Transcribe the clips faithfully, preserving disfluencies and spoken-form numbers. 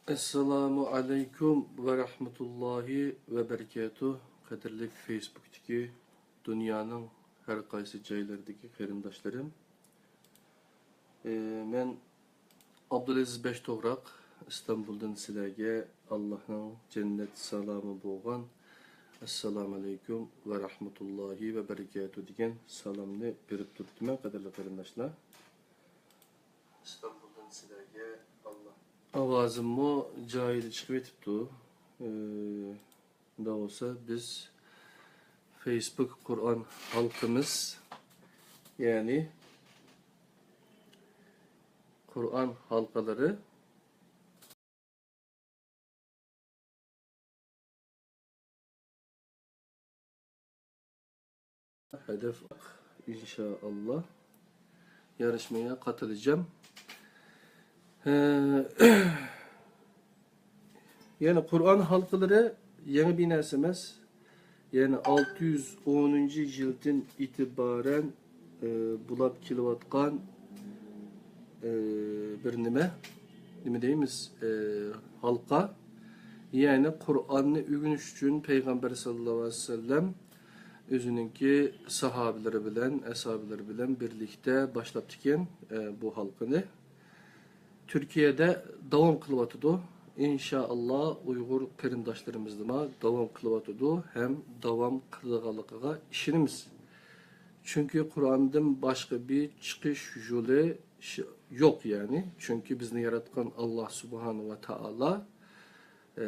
ئەسسالامۇ ئەلەيكۇم ۋە رەھمەتۇللاھى ۋە بەرىكاتۇھ. قەدىرلىك فېيسبۇكتىكى دۇنيانىڭ ھەر قايسى جايلىرىدىكى قېرىنداشلىرىم. ئى، مەن ئابدۇلئەزىز بەشتوغراق ئىستانبۇلدىن سىلەرگە ئاللاھنىڭ جەننەت سالامى بولغان ئەسسالامۇ ئەلەيكۇم ۋە رەھمەتۇللاھى ۋە بەرىكاتۇھ دېگەن سالامنى بېرىپ تۇرۇپتىمەن، قەدىرلىك قېرىنداشلار. ئىستانبۇلدىن سىلەرگە ئاللا. ئاۋازىممۇ جايىدا چىقىۋېتىپتۇ. ئى، ئۇنداق بولسا بىز فېيسبۇك قۇرئان ھالقىمىز، يەنى قۇرئان ھالقىلىرى ھەدەپ، ئىنشائاللا. يارىشمايا قاتىلىجام. ھە، يەنى قۇرئان ھالقىلىرى يېڭى بىر نەرسە ئەمەس. يەنى ئالتە يۈز ئونىنچى يىلدىن ئېتىبارەن، ئى، بولاپ كېلىۋاتقان، ئى، بىر نېمە، نېمە دەيمىز، ئى، ھالقا. يەنى قۇرئاننى ئۆگىنىش ئۈچۈن پەيغەمبەر ساللاللاھۇ ئەلەيھى ۋەسەللەم ئۆزىنىڭكى ساھابىلىرى بىلەن، ئەسھابىلىرى بىلەن بىرلىكتە باشلاپتىكەن، ئى، بۇ ھالقىنى. تۈركىيەدە داۋام قىلىۋاتىدۇ. ئىنشائاللا، ئۇيغۇر قېرىنداشلىرىمىزدىمۇ داۋام قىلىۋاتىدۇ ھەم داۋام قىلىدىغانلىقىغا ئىشىنىمىز. چۈنكى قۇرئاندىن باشقا بىر چىقىش يولى ش-، يوق، يەنى. چۈنكى بىزنى ياراتقان ئاللا سۇبھانەھۇ ۋە تائالا، ئى،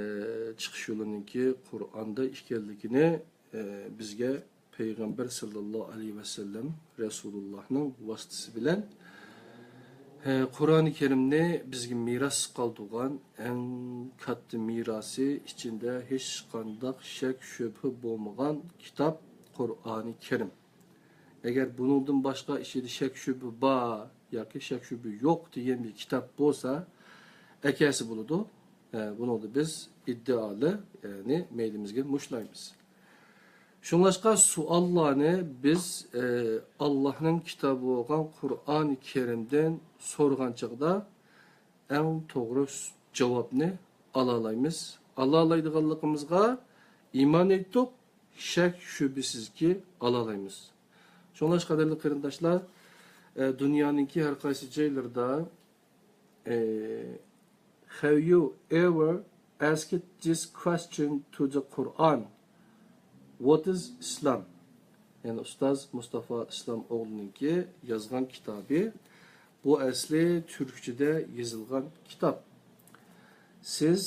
چىقىش يولىنىڭكى قۇرئاندا ئىكەنلىكىنى ئى، بىزگە پەيغەمبەر ساللاللاھۇ ئەلەيھى ۋەسەللەم رەسۇلۇللاھنىڭ ۋاسىتىسى بىلەن، ئى، قۇرئانى كەرىمنى بىزگە مىراس قالدۇرغان ئەڭ كاتتا مىراسى، ئىچىندە ھېچقانداق شەك-شۈبھە بولمىغان كىتاب قۇرئانى كەرىم. ئەگەر بۇنىڭدىن باشقا ئىچىدە شەك-شۈبھە بار ياكى شەك-شۈبھە يوق دېگەن بىر كىتاب بولسا، ئەكەلسە بولىدۇ. ئە، بۇنىڭدا بىز ئىددىئالىق، يەنى مەيدىمىزگە مۇشتلايمىز. شۇڭلاشقا سوئاللارنى بىز، ئى، ئاللاھنىڭ كىتابى بولغان قۇرئانى كەرىمدىن سورىغان چاغدا ئەڭ توغرا س-، جاۋابنى ئالالايمىز. ئالالايدىغانلىقىمىزغا ئىمان ئېيتتۇق، شەك شۈبھىسىزكى ئالالايمىز. شۇڭلاشقا قەدىرلىك قېرىنداشلار، ئى، دۇنيانىڭكى ھەر قايسى جايلىرىدا ئى، have you ever asked this question to the Quran? What is Islam? يەنى ئۇستاز مۇستافا ئىسلام ئوغلىنىڭكى يازغان كىتابى. بۇ ئەسلى تۈركچىدە يېزىلغان كىتاب. سىز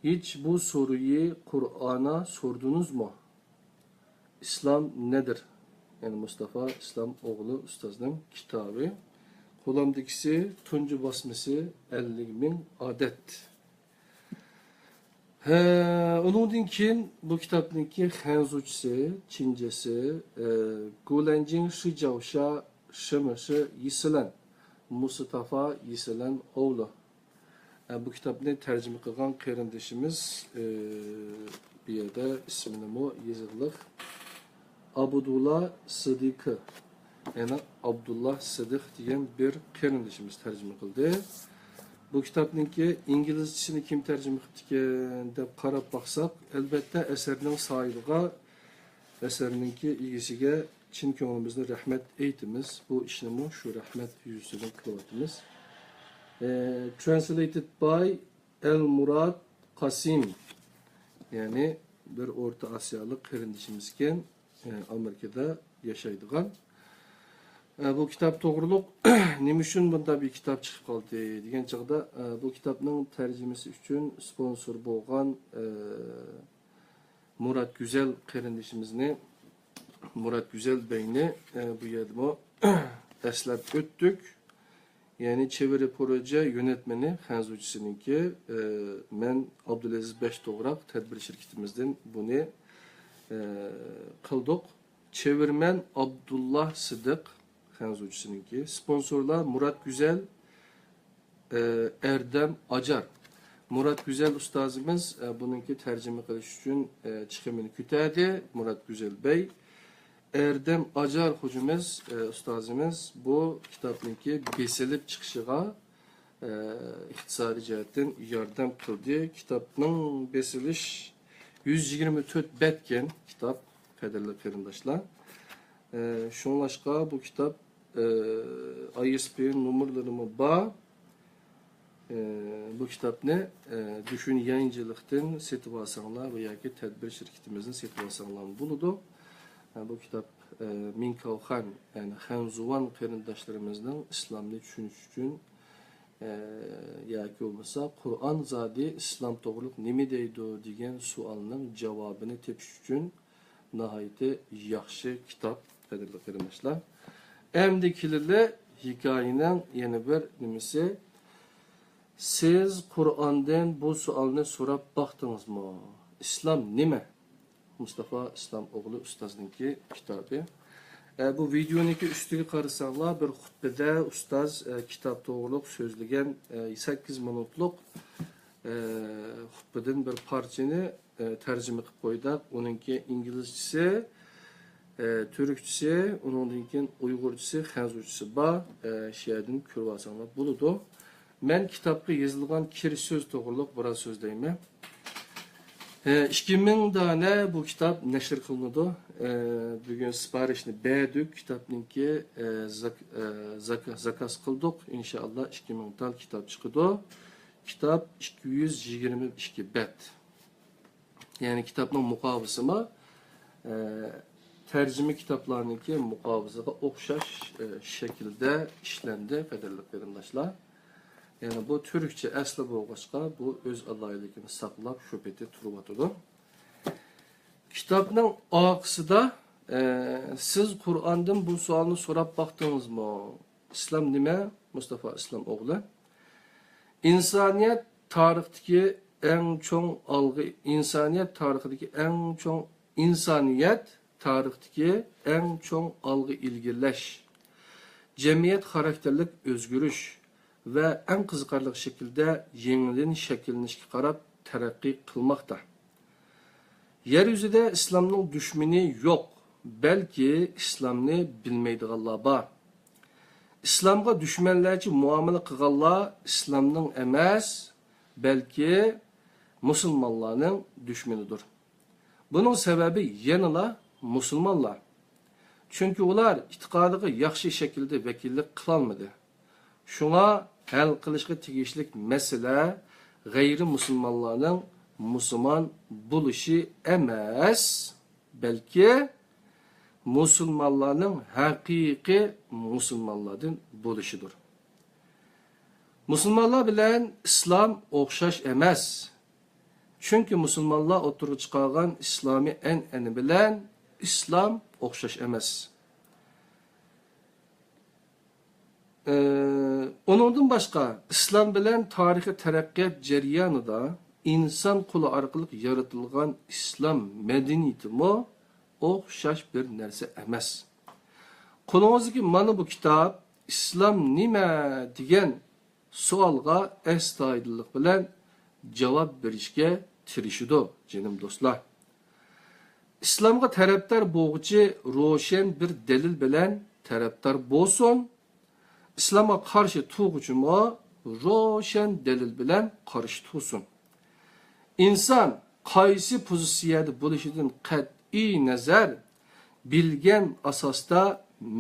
ھېچ بۇ سورۇيى قۇرئانا سوردىڭىزمۇ؟ ئىسلام نەدىر؟ يەنى مۇستافا ئىسلام ئوغلى ئۇستازنىڭ كىتابى. قولۇمدىكىسى تۇنجى باسمىسى ئەللىك مىڭ ئادەت. ھە، ئۇنىڭدىن كېيىن بۇ كىتابنىڭكى خەنزۇچىسى، چىنجىسى، ئە، گۇلەنجىڭ شىجاۋشا شىمىشى يىسىلەن، مۇستافا يىسىلەن ئوغلى. ئە، بۇ كىتابنى تەرجىمە قىلغان قېرىندىشىمىز، ئى، بۇ يەردە ئىسمىنىمۇ يېزىقلىق، ئابدۇللا سىدىقى، يەنى ئابدۇللا سىدىق دېگەن بىر قېرىندىشىمىز تەرجىمە قىلدى. بۇ كىتابنىڭكى ئىنگلىزچىسىنى كىم تەرجىمە قىپتىكەن دەپ قاراپ باقساق، ئەلبەتتە، ئەسەرنىڭ ساھىبىغا، ئەسەرنىڭكى ئىگىسىگە چىن كۆڭلىمىزدىن رەھمەت ئېيتىمىز. بۇ ئىشنىمۇ شۇ رەھمەت يۈزىسىدىن قىلىۋاتىمىز. ئى، translated by ئەل مۇراد قاسىم، يەنى بىر ئورتا ئاسىيالىق قېرىندىشىمىزكەن، ئى، ئامېرىكىدا ياشايدىغان. ئى، بۇ كىتاب توغرۇلۇق نېمە ئۈچۈن بۇنداق بىر كىتاب چىقىپ قالدى دېگەن چاغدا، ئى، بۇ كىتابنىڭ تەرجىمىسى ئۈچۈن سپونسور بولغان، ئى، مۇرات گۈزەل قېرىندىشىمىزنى، مۇرات گۈزەل بەينى، ئە، بۇ يەردىمۇ ئەسلەپ ئۆتتۇق. يەنى چېۋرى پروژە يۆنەتمىنى خەنزۇچىسىنىڭكى، ئە، مەن ئابدۇلئەزىز بەشتوغراق تەدبىر شىركىتىمىزدىن بۇنى، ئە، قىلدۇق. چېۋىرمەن ئابدۇللا سىدىق خەنزۇچىسىنىڭكى. سپونسورلار مۇرات گۈزەل، ئە، ئەردەم ئاجار. مۇرات گۈزەل ئۇستازىمىز، ئە، بۇنىڭكى تەرجىمە قىلىش ئۈچۈن، ئە، چىقىمىنى كۆتەردى، مۇرات گۈزەل بەي. ئەردەم ئاجار خوجىمىز، ئە، ئۇستازىمىز بۇ كىتابنىڭكى بېسىلىپ چىقىشىغا، ئە، ئىقتىسادىي جەھەتتىن ياردەم قىلدى. كىتابنىڭ بېسىلىش يۈز يىگىرمە تۆت بەتكەن كىتاب، قەدىرلىك قېرىنداشلار. ئە، شۇڭلاشقا بۇ كىتاب، ئە، ئاي ئېس بى ئېن نومۇرلىرىمۇ بار. ئە، بۇ كىتابنى، ئە، دۈشۈن يايىنچىلىقتىن سېتىۋالساڭلار ۋە ياكى تەدبىر شىركىتىمىزدىن سېتىۋالساڭلارمۇ بولىدۇ. ئە، بۇ كىتاب، ئە، مىڭكاۋخەن، يەنى خەنزۇۋان قېرىنداشلىرىمىزنىڭ ئىسلامنى چۈشىنىش ئۈچۈن، ئە، ياكى بولمىسا قۇرئان زادى ئىسلام توغرۇلۇق نېمە دەيدۇ دېگەن سوئالنىڭ جاۋابىنى تېپىش ئۈچۈن ناھايىتى ياخشى كىتاب، قەدىرلىك قېرىنداشلار. ئەمدى كېلىلى ھېكايىنىڭ يەنە بىر نېمىسى. سىز قۇرئاندىن بۇ سوئالنى سوراپ باقتىڭىزمۇ؟ ئىسلام نېمە؟ مۇستافا ئىسلام ئوغلى ئۇستازنىڭكى كىتابى. ئە، بۇ ۋىدېئونىڭكى ئۈستىگە قارىساڭلار، بىر خۇتبىدە ئۇستاز، ئە، كىتاب توغرۇلۇق سۆزلىگەن، ئە، سەككىز مىنۇتلۇق، ئە، خۇتبىدىن بىر پارچىنى، ئە، تەرجىمە قىلىپ قويدۇق. ئۇنىڭكى ئىنگلىزچىسى، ئە، تۈركچىسى، ئۇنىڭدىن كېيىن ئۇيغۇرچىسى، خەنزۇچىسى بار. ئە، شۇ يەردىن كۆرۈۋالساڭلار بولىدۇ. مەن كىتابقا يېزىلغان كىرىش سۆز توغرۇلۇق بىراز سۆزلەيمەن. ئىككى مىڭ دانە بۇ كىتاب نەشر قىلىنىدۇ. بۈگۈن سىپارىشنى بەردۇق، كىتابنىڭكى، زاك-، زاك-، زاكاز قىلدۇق. ئىنشائاللا، ئىككى مىڭ تال كىتاب چىقىدۇ. كىتاب ئىككى يۈز يىگىرمە ئىككى بەت. يەنى كىتابنىڭ مۇقاۋىسىمۇ، ئە، تەرجىمە كىتابلارنىڭكى مۇقاۋىسىغا ئوخشاش، ئە، شەكىلدە ئىشلەندى، قەدىرلىك قېرىنداشلار. يەنى بۇ تۈركچە ئەسلى بولغاچقا، بۇ ئۆز ئالاھىدىلىكىنى ساقلاپ، شۇ پېتى تۇرۇۋاتىدۇ. كىتابنىڭ ئارقىسىدا، ئە، سىز قۇرئاندىن بۇ سوئالنى سوراپ باقتىڭىزمۇ؟ ئىسلام نېمە؟ مۇستافا ئىسلام ئوغلى. ئىنسانىيەت تارىختىكى ئەڭ چوڭ ئالغا، ئىنسانىيەت تارىخىدىكى ئەڭ چوڭ، ئىنسانىيەت تارىختىكى ئەڭ چوڭ ئالغا ئىلگىرىلەش، جەمئىيەت خاراكتېرلىك ئۆزگىرىش ۋە ئەڭ قىزىقارلىق شەكىلدە يېڭىدىن شەكىللىنىشكە قاراپ تەرەققىي قىلماقتا. يەر يۈزىدە ئىسلامنىڭ دۈشمىنى يوق، بەلكى ئىسلامنى بىلمەيدىغانلار بار. ئىسلامغا دۈشمەنلەرچە مۇئامىلە قىلغانلار ئىسلامنىڭ ئەمەس، بەلكى مۇسۇلمانلارنىڭ دۈشمىنىدۇر. بۇنىڭ سەۋەبى يەنىلا مۇسۇلمانلار. چۈنكى ئۇلار ئېتىقادىغا ياخشى شەكىلدە ۋەكىللىك قىلالمىدى. شۇڭا ھەل قىلىشقا تېگىشلىك مەسىلە غەيرىي مۇسۇلمانلارنىڭ مۇسۇلمان بولۇشى ئەمەس، بەلكى مۇسۇلمانلارنىڭ ھەقىقىي مۇسۇلمانلاردىن بولۇشىدۇر. مۇسۇلمانلار بىلەن ئىسلام ئوخشاش ئەمەس. چۈنكى مۇسۇلمانلار ئوتتۇرىغا چىقارغان ئىسلامىي ئەنئەنە بىلەن ئىسلام ئوخشاش ئەمەس. ئە، ئۇنىڭدىن باشقا، ئىسلام بىلەن تارىخىي تەرەققىيات جەريانىدا ئىنسان قولى ئارقىلىق يارىتىلغان ئىسلام مەدەنىيىتىمۇ ئوخشاش بىر نەرسە ئەمەس. قولىڭىزدىكى مانا بۇ كىتاب «ئىسلام نېمە؟» دېگەن سوئالغا ئەستايىدىللىق بىلەن جاۋاب بېرىشكە تىرىشىدۇ، جېنىم دوستلار. ئىسلامغا تەرەپدار بولغۇچى روشەن بىر دەلىل بىلەن تەرەپدار بولسۇن، ئىسلامغا قارشى تۇرغۇچىمۇ روشەن دەلىل بىلەن قارشى تۇرسۇن. ئىنسان قايسى پوزىتسىيەدە بولۇشىدىن قەتئىي نەزەر، بىلگەن ئاساستا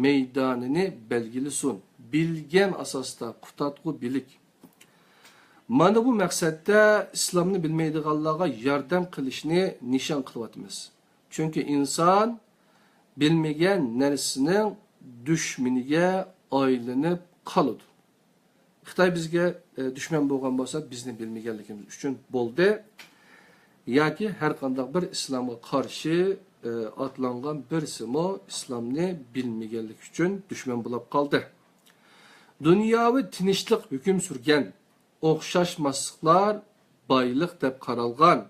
مەيدانىنى بەلگىلىسۇن. بىلگەن ئاساستا، قۇتادغۇ بىلىك. مانا بۇ مەقسەتتە ئىسلامنى بىلمەيدىغانلارغا ياردەم قىلىشنى نىشان قىلىۋاتىمىز. چۈنكى ئىنسان بىلمىگەن نەرسىنىڭ دۈشمىنىگە ئايلىنىپ قالىدۇ. خىتاي بىزگە، ئە، دۈشمەن بولغان بولسا، بىزنى بىلمىگەنلىكىمىز ئۈچۈن بولدى. ياكى ھەر قانداق بىر ئىسلامغا قارشى، ئە، ئاتلانغان بىرسىمۇ ئىسلامنى بىلمىگەنلىكى ئۈچۈن دۈشمەن بولاپ قالدى. دۇنياۋى تىنچلىق ھۆكۈم سۈرگەن، ئوخشاشماسلىقلار بايلىق دەپ قارالغان،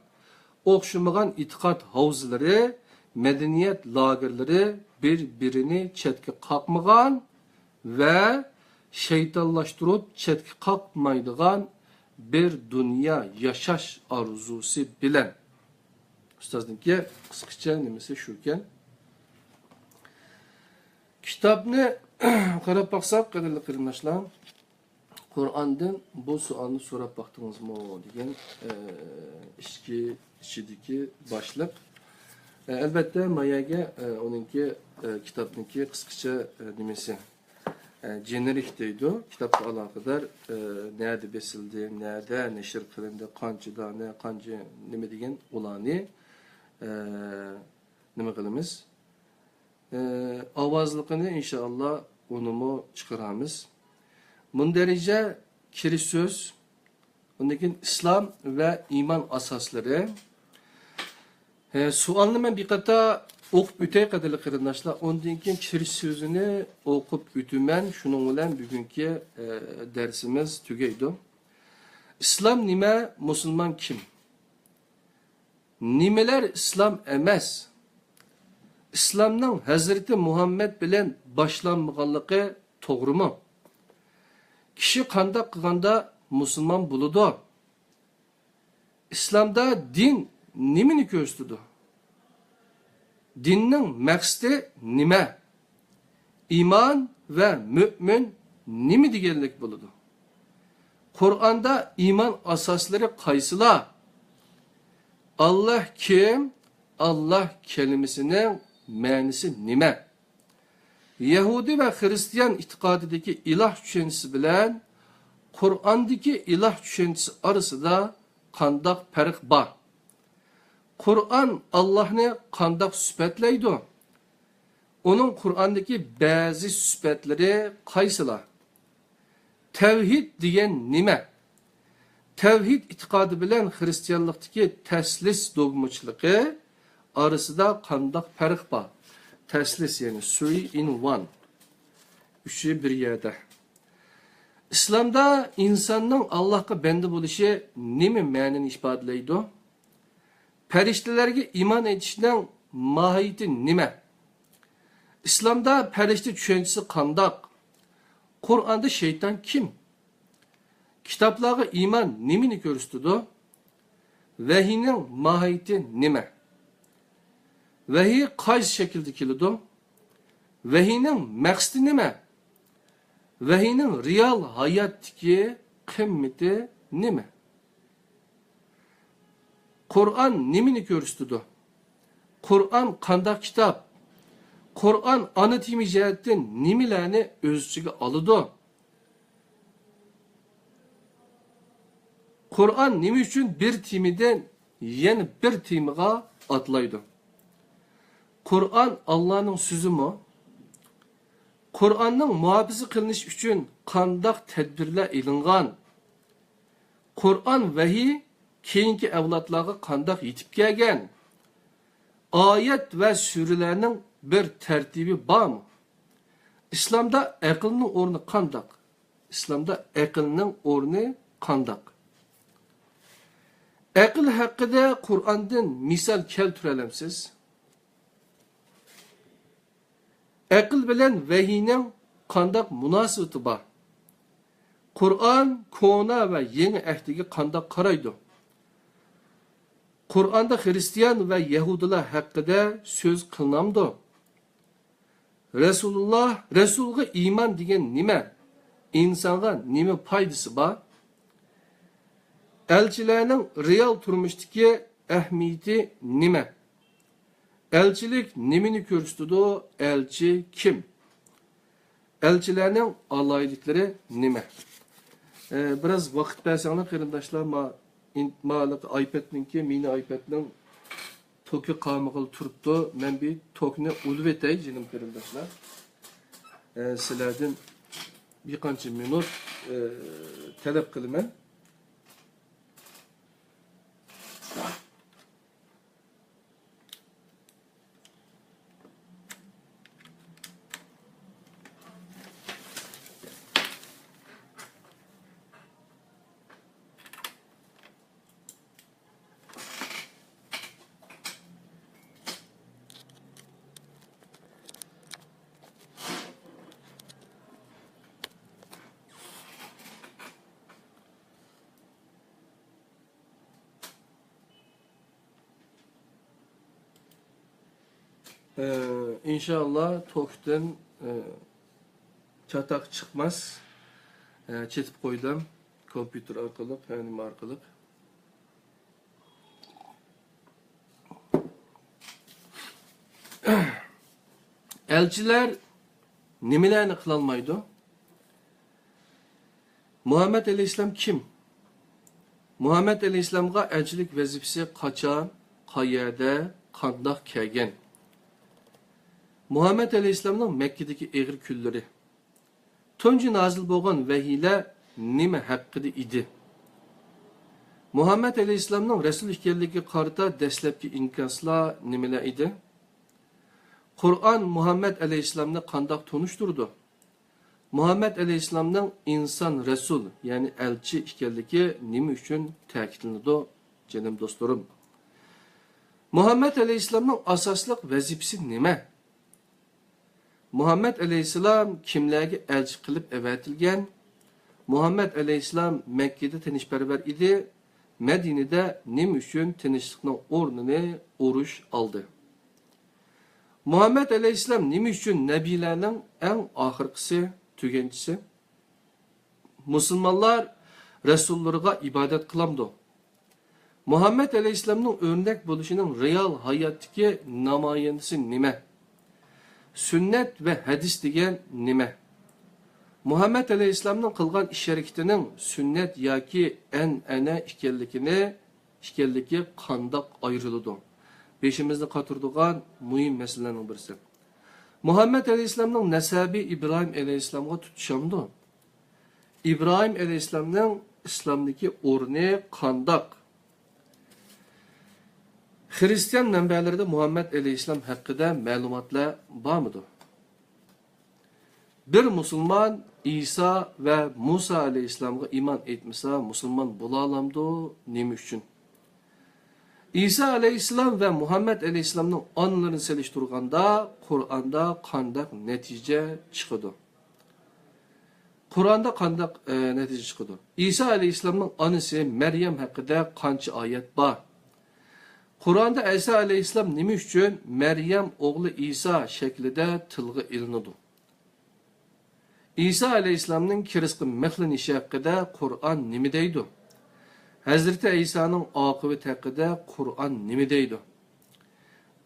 ئوخشىمىغان ئېتىقاد ھاۋزىلىرى، مەدەنىيەت لاگېرلىرى بىر-بىرىنى چەتكە قاقمىغان ۋە شەيتانلاشتۇرۇپ چەتكە قاقمايدىغان بىر دۇنيا ياشاش ئارزۇسى بىلەن. ئۇستازنىڭكى قىسقىچە نېمىسى شۇكەن. كىتابنى قاراپ باقساق، قەدىرلىك قېرىنداشلار، قۇرئاندىن بۇ سوئالنى سوراپ باقتىڭىزمۇ؟ دېگەن، ئە، ئىچكى، ئىچىدىكى باشلىق. ئە، ئەلۋەتتە، ما يەرگە، ئە، ئۇنىڭكى، ئە، كىتابنىڭكى قىسقىچە، ئە، نېمىسى، ئە، جېنېرىك دەيدۇ. كىتابقا ئالاقىدار، ئە، نەدە بېسىلدى، نەدە نەشر قىلىندى، قانچە دانە، قانچە نېمە دېگەن ئۇلارنى، ئە، نېمە قىلىمىز؟ ئە، ئاۋازلىقىنى ئىنشائاللا ئۇنىمۇ چىقىرارمىز. مۇندەرىجە كىرىش سۆز، ئۇندىن كېيىن ئىسلام ۋە ئىمان ئاساسلىرى. ئە، سوئالنى مەن بىر قېتىم ئوقۇپ ئۆتەي، قەدىرلىك قېرىنداشلار. ئۇندىن كېيىن كىرىش سۆزىنى ئوقۇپ ئۆتىمەن. شۇنىڭ بىلەن بۈگۈنكى، ئە، دەرسىمىز تۈگەيدۇ. ئىسلام نېمە؟ مۇسۇلمان كىم؟ نېمىلەر ئىسلام ئەمەس؟ ئىسلامنىڭ ھەزرىتى مۇھەممەد بىلەن باشلانمىغانلىقى توغرىمۇ؟ كىشى قانداق قىلغاندا مۇسۇلمان بولىدۇ؟ ئىسلامدا دىن نېمىنى كۆرسىتىدۇ؟ دىننىڭ مەقسىتى نېمە؟ ئىمان ۋە مۆمىن نېمە دېگەنلىك بولىدۇ؟ قۇرئاندا ئىمان ئاساسلىرى قايسىلار؟ ئاللاھ كىم؟ ئاللاھ كەلىمىسىنىڭ مەنىسى نېمە؟ يەھۇدىي ۋە خىرىستىيان ئېتىقادىدىكى ئىلاھ چۈشەنچىسى بىلەن قۇرئاندىكى ئىلاھ چۈشەنچىسى ئارىسىدا قانداق پەرق بار؟ قۇرئان ئاللاھنى قانداق سۈپەتلەيدۇ؟ ئۇنىڭ قۇرئاندىكى بەزى سۈپەتلىرى قايسىلار؟ تەۋھىد دېگەن نېمە؟ تەۋھىد ئېتىقادى بىلەن خىرىستىيانلىقتىكى تەسلىس دوگمىچىلىقى ئارىسىدا قانداق پەرق بار؟ تەسلىس، يەنى three in one. ئۈچى بىر يەردە. ئىسلامدا ئىنساننىڭ ئاللاھقا بەندە بولۇشى نېمە مەنىنى ئىپادىلەيدۇ؟ پەرىشتىلەرگە ئىمان ئېيتىشنىڭ ماھىيىتى نېمە؟ ئىسلامدا پەرىشتە چۈشەنچىسى قانداق؟ قۇرئاندا شەيتان كىم؟ كىتابلارغا ئىمان نېمىنى كۆرسىتىدۇ؟ ۋەھىينىڭ ماھىيىتى نېمە؟ ۋەھىي قايسى شەكىلدە كېلىدۇ؟ ۋەھىينىڭ مەقسىتى نېمە؟ ۋەھىينىڭ رېئال ھاياتتىكى قىممىتى نېمە؟ قۇرئان نېمىنى كۆرسىتىدۇ؟ قۇرئان قانداق كىتاب؟ قۇرئان ئانا تېما جەھەتتىن نېمىلەرنى ئۆز ئىچىگە ئالىدۇ؟ قۇرئان نېمە ئۈچۈن بىر تېمىدىن يەنە بىر تېمىغا ئاتلايدۇ؟ قۇرئان ئاللانىڭ سۆزىمۇ؟ قۇرئاننىڭ مۇھاپىزە قىلىنىشى ئۈچۈن قانداق تەدبىرلەر ئېلىنغان؟ قۇرئان ۋەھىي كېيىنكى ئەۋلادلارغا قانداق يېتىپ كەلگەن؟ ئايەت ۋە سۈرىلەرنىڭ بىر تەرتىپى بارمۇ؟ ئىسلامدا ئەقىلنىڭ ئورنى قانداق؟ ئىسلامدا ئەقىلنىڭ ئورنى قانداق؟ ئەقىل ھەققىدە قۇرئاندىن مىسال كەلتۈرەلەمسىز؟ ئەقىل بىلەن ۋەھىينىڭ قانداق مۇناسىۋىتى بار؟ قۇرئان كونا ۋە يېڭى ئەھدىگە قانداق قارايدۇ؟ قۇرئاندا خىرىستىيان ۋە يەھۇدىيلار ھەققىدە سۆز قىلىنامدۇ؟ رەسۇلۇللا، رەسۇلغا ئىمان دېگەن نېمە؟ ئىنسانغا نېمە پايدىسى بار؟ ئەلچىلەرنىڭ رېئال تۇرمۇشتىكى ئەھمىيىتى نېمە؟ ئەلچىلىك نېمىنى كۆرسىتىدۇ؟ ئەلچى كىم؟ ئەلچىلەرنىڭ ئالاھىدىلىكلىرى نېمە؟ ئە، بىراز ۋاقىت بەرسەڭلار قېرىنداشلار، ما، ئىن-، ما، ئايپەدنىڭكى، مىنى ئايپەدنىڭ توكى قالمىغىلى تۇرۇپتۇ. مەن بىر توكنى ئۇلىۋېتەي، جېنىم قېرىنداشلار. ئە، سىلەردىن بىر قانچە مىنۇت، ئە، تەلەپ قىلىمەن. ئى، ئىنشائاللا، توكتىن، ئى، چاتاق چىقماس. ئە، چېتىپ قويدۇم. كومپيۇتېر ئارقىلىق، ھە، نېمە ئارقىلىق. ئەلچىلەر نېمىلەرنى قىلالمايدۇ؟ مۇھەممەد ئەلەيھىسسالام كىم؟ مۇھەممەد ئەلەيھىسسالامغا ئەلچىلىك ۋەزىپىسى قاچان، قەيەردە، قانداق كەلگەن؟ مۇھەممەد ئەلەيھىسسالامنىڭ مەككىدىكى ئېغىر كۈنلىرى. تۇنجى نازىل بولغان ۋەھىيلەر نېمە ھەققىدە ئىدى؟ مۇھەممەد ئەلەيھىسسالامنىڭ رەسۇل ئىكەنلىكىگە قارىتا دەسلەپكى ئىنكاسلار نېمىلەر ئىدى؟ قۇرئان مۇھەممەد ئەلەيھىسسالامنى قانداق تونۇشتۇرىدۇ؟ مۇھەممەد ئەلەيھىسسالامنىڭ ئىنسان رەسۇل، يەنى ئەلچى ئىكەنلىكى نېمە ئۈچۈن تەكىتلىنىدۇ، جېنىم دوستلىرىم؟ مۇھەممەد ئەلەيھىسسالامنىڭ ئاساسلىق ۋەزىپىسى نېمە؟ مۇھەممەد ئەلەيھىسسالام كىملەرگە ئەلچى قىلىپ ئەۋەتىلگەن؟ مۇھەممەد ئەلەيھىسسالام مەككىدە تىنچپەرۋەر ئىدى، مەدىنىدە نېمە ئۈچۈن تىنچلىقنىڭ ئورنىنى ئۇرۇش ئالدى؟ مۇھەممەد ئەلەيھىسسالام نېمە ئۈچۈن نەبىيلەرنىڭ ئەڭ ئاخىرقىسى، تۈگەنچىسى؟ مۇسۇلمانلار رەسۇللىرىغا ئىبادەت قىلامدۇ؟ مۇھەممەد ئەلەيھىسسالامنىڭ ئۆرنەك بولۇشىنىڭ رېئال ھاياتتىكى نامايەندىسى نېمە؟ سۈننەت ۋە ھەدىس دېگەن نېمە؟ مۇھەممەد ئەلەيھىسسالامنىڭ قىلغان ئىش-ھەرىكىتىنىڭ سۈننەت ياكى ئەنئەنە ئىكەنلىكىنى، ئىكەنلىكى قانداق ئايرىلىدۇ؟ بېشىمىزنى قاتۇرىدىغان مۇھىم مەسىلىلەرنىڭ بىرسى. مۇھەممەد ئەلەيھىسسالامنىڭ نەسەبى ئىبراھىم ئەلەيھىسسالامغا تۇتىشامدۇ؟ ئىبراھىم ئەلەيھىسسالامنىڭ ئىسلامدىكى ئورنى قانداق؟ خىرىستىيان مەنبەلىرىدە مۇھەممەد ئەلەيھىسسالام ھەققىدە مەلۇماتلار بارمىدۇ؟ بىر مۇسۇلمان ئىسا ۋە مۇسا ئەلەيھىسسالامغا ئىمان ئېيتمىسا، مۇسۇلمان بولالامدۇ؟ نېمە ئۈچۈن؟ ئىسا ئەلەيھىسسالام ۋە مۇھەممەد ئەلەيھىسسالامنىڭ ئانىلىرىنى سېلىشتۇرغاندا، قۇرئاندا قانداق نەتىجە چىقىدۇ؟ قۇرئاندا قانداق، ئە، نەتىجە چىقىدۇ؟ ئىسا ئەلەيھىسسالامنىڭ ئانىسى مەريەم ھەققىدە قانچە ئايەت بار؟ قۇرئاندا ئىسا ئەلەيھىسسالام نېمە ئۈچۈن مەريەم ئوغلى ئىسا شەكلىدە تىلغا ئېلىنىدۇ؟ ئىسا ئەلەيھىسسالامنىڭ كىرىستقا مىخلىنىشى ھەققىدە قۇرئان نېمە دەيدۇ؟ ھەزرىتى ئەيسانىڭ ئاقىۋىتى ھەققىدە قۇرئان نېمە دەيدۇ؟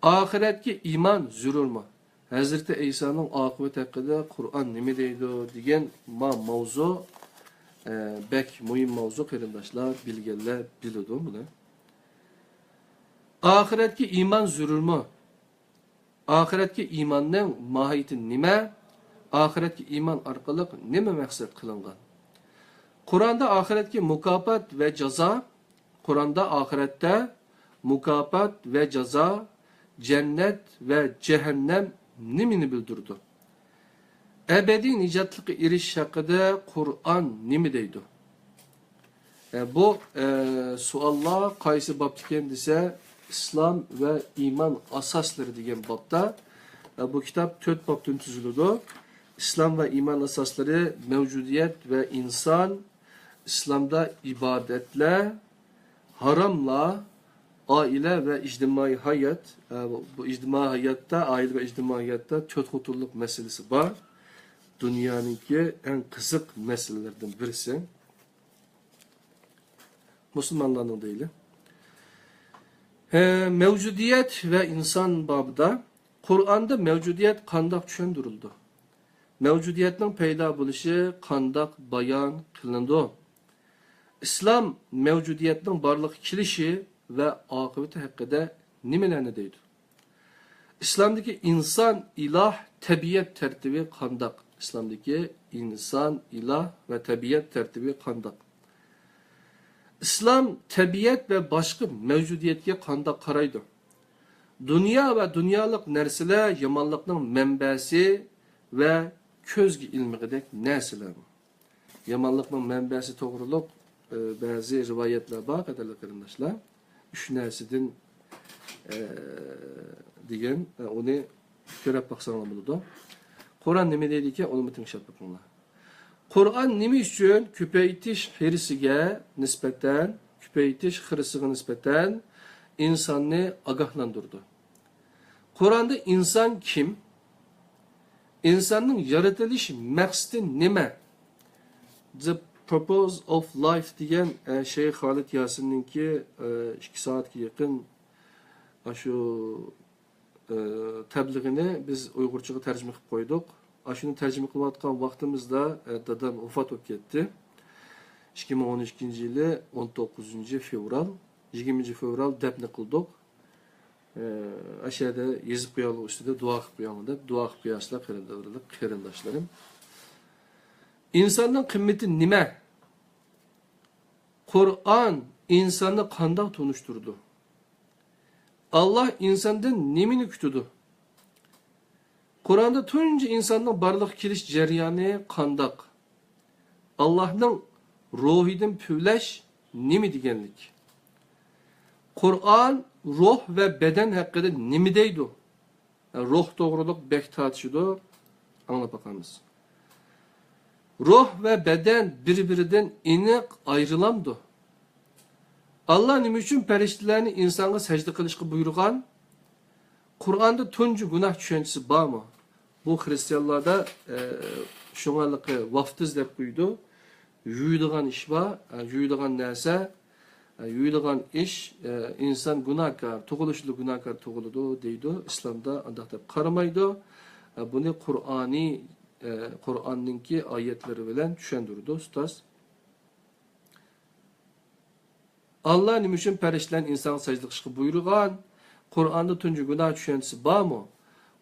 ئاخىرەتكە ئىمان زۆرۈرمۇ؟ ھەزرىتى ئەيسانىڭ ئاقىۋىتى ھەققىدە قۇرئان نېمە دەيدۇ دېگەن ما ماۋزۇ، ئە، بەك مۇھىم ماۋزۇ، قېرىنداشلار، بىلگەنلەر بىلىدۇ بۇنى. ئاخىرەتكە ئىمان زۆرۈرمۇ؟ ئاخىرەتكە ئىماننىڭ ماھىيىتى نېمە؟ ئاخىرەتكە ئىمان ئارقىلىق نېمە مەقسەت قىلىنغان؟ قۇرئاندا ئاخىرەتكە مۇكاپات ۋە جازا، قۇرئاندا ئاخىرەتتە مۇكاپات ۋە جازا، جەننەت ۋە جەھەننەم نېمىنى بىلدۈرىدۇ؟ ئەبەدىي نىجاتلىققا ئېرىشىش ھەققىدە قۇرئان نېمە دەيدۇ؟ ئە، بۇ، ئە، سوئاللار قايسى بابتىكەن دېسە، ئىسلام ۋە ئىمان ئاساسلىرى دېگەن بابتا. ئە، بۇ كىتاب تۆت بابتىن تۈزۈلىدۇ. ئىسلام ۋە ئىمان ئاساسلىرى، مەۋجۇدىيەت ۋە ئىنسان، ئىسلامدا ئىبادەتلەر، ھاراملار، ئائىلە ۋە ئىجتىمائىي ھايات. ئە، بۇ، بۇ ئىجتىمائىي ھاياتتا، ئائىلە ۋە ئىجتىمائىي ھاياتتا تۆت خوتۇنلۇق مەسىلىسى بار. دۇنيانىڭكى ئەڭ قىزىق مەسىلىلىرىدىن بىرسى. مۇسۇلمانلارنىڭ دەيلى. ھە، مەۋجۇدىيەت ۋە ئىنسان بابىدا قۇرئاندا مەۋجۇدىيەت قانداق چۈشەندۈرۈلىدۇ؟ مەۋجۇدىيەتنىڭ پەيدا بولۇشى قانداق بايان قىلىنىدۇ؟ ئىسلام مەۋجۇدىيەتنىڭ بارلىققا كېلىشى ۋە ئاقىۋىتى ھەققىدە نېمىلەرنى دەيدۇ؟ ئىسلامدىكى ئىنسان، ئىلاھ، تەبىئەت تەرتىپى قانداق؟ ئىسلامدىكى ئىنسان، ئىلاھ ۋە تەبىئەت تەرتىپى قانداق؟ ئىسلام تەبىئەت ۋە باشقا مەۋجۇدىيەتكە قانداق قارايدۇ؟ دۇنيا ۋە دۇنيالىق نەرسىلەر يامانلىقنىڭ مەنبەسى ۋە كۆزگە ئىلمىغۇدەك نەرسىلەرمۇ؟ يامانلىقنىڭ مەنبەسى توغرۇلۇق، ئە، بەزى رىۋايەتلەر بار، قەدىرلىك قېرىنداشلار. ئۈچ نەرسىدىن، ئە، دېگەن، ئە، ئۇنى كۆرۈپ باقساڭلار بولىدۇ. قۇرئان نېمە دەيدىكەن، ئۇنىمۇ تىڭشاپ بېقىڭلار. قۇرئان نېمە ئۈچۈن كۆپەيتىش ھىرسىگە نىسبەتەن، كۆپەيتىش خىرىسىغا نىسبەتەن ئىنساننى ئاگاھلاندۇرىدۇ؟ قۇرئاندا ئىنسان كىم؟ ئىنساننىڭ يارىتىلىش مەقسىتى نېمە؟ The Purpose of Life دېگەن، ئە، شەيخ خالىد ياسىننىڭكى، ئە، ئىككى سائەتكە يېقىن ئاشۇ، ئە، تەبلىغىنى بىز ئۇيغۇرچىغا تەرجىمە قىلىپ قويدۇق. ئاشۇنى تەرجىمە قىلىۋاتقان ۋاقتىمىزدا، ئە، دادام ۋاپات بولۇپ كەتتى. ئىككى مىڭ ئون ئىككىنچى يىلى ئون توققۇزىنچى فېۋرال، يىگىرمىنچى فېۋرال دەپنە قىلدۇق. ئە، ئەشەدە يېزىپ قوياڭلار، ئۈستىدە دۇئا قىلىپ قوياڭلار دەپ، دۇئا قىلىپ قوياسىلەر، قېرىنداشلىرىم، قېرىنداشلىرىم. ئىنساننىڭ قىممىتى نېمە؟ قۇرئان ئىنساننى قانداق تونۇشتۇرىدۇ؟ ئاللاھ ئىنساندىن نېمىنى كۈتىدۇ؟ قۇرئاندا تۇنجى ئىنساننىڭ بارلىققا كېلىش جەريانى قانداق؟ ئاللاھنىڭ روھىدىن پۈۋلەش نېمە دېگەنلىك؟ قۇرئان روھ ۋە بەدەن ھەققىدە نېمە دەيدۇ؟ روھ توغرۇلۇق بەك تارتىشىدۇ، ئاڭلاپ باقارمىز. روھ ۋە بەدەن بىر-بىرىدىن ئېنىق ئايرىلامدۇ؟ ئاللاھ نېمە ئۈچۈن پەرىشتىلەرنى ئىنسانغا سەجدە قىلىشقا بۇيرۇغان؟ قۇرئاندا تۇنجى گۇناھ چۈشەنچىسى بارمۇ؟ بۇ خرىستىيانلاردا، ئە، شۇڭا ۋافتىز دەپ قويىدۇ. يۇيىدىغان ئىش بار، ئە، يۇيىدىغان نەرسە، ئە، يۇيىدىغان ئىش، ئە، ئىنسان گۇناھكار، تۇغۇلۇشىدىلا گۇناھكار تۇغۇلىدۇ دەيدۇ. ئىسلامدا ئانداق دەپ قارىمايدۇ. ئە، بۇنى قۇرئانىي، ئە، قۇرئاننىڭكى ئايەتلىرى بىلەن چۈشەندۈرىدۇ ئۇستاز. ئاللاھ نېمە ئۈچۈن پەرىشتىلەرنى ئىنسانغا سەجدە قىلىشقا بۇيرۇغان؟ قۇرئاندا تۇنجى گۇناھ چۈشەنچىسى بارمۇ؟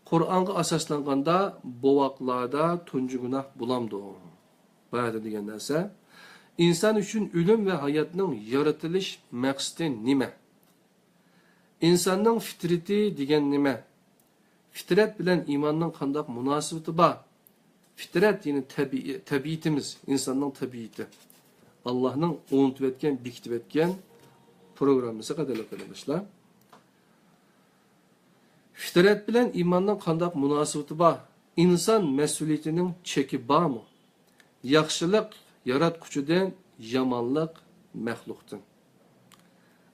قۇرئانغا ئاساسلانغاندا بوۋاقلاردا تۇنجى گۇناھ بولامدۇ؟ بۇ يەردە دېگەن نەرسە، ئىنسان ئۈچۈن ئۆلۈم ۋە ھاياتنىڭ يارىتىلىش مەقسىتى نېمە؟ ئىنساننىڭ فىترىتى دېگەن نېمە؟ فىترەت بىلەن ئىماننىڭ قانداق مۇناسىۋىتى بار؟ فىترەت، يەنى تەبىئىي، تەبىئىتىمىز، ئىنساننىڭ تەبىئىتى. ئاللاھنىڭ ئورنىتىۋەتكەن، بېكىتىۋەتكەن پروگراممىسى، قەدىرلىك قېرىنداشلار. فىترەت بىلەن ئىماننىڭ قانداق مۇناسىۋىتى بار؟ ئىنسان مەسئۇلىيىتىنىڭ چېكى بارمۇ؟ ياخشىلىق ياراتقۇچىدىن، يامانلىق مەخلۇقتىن.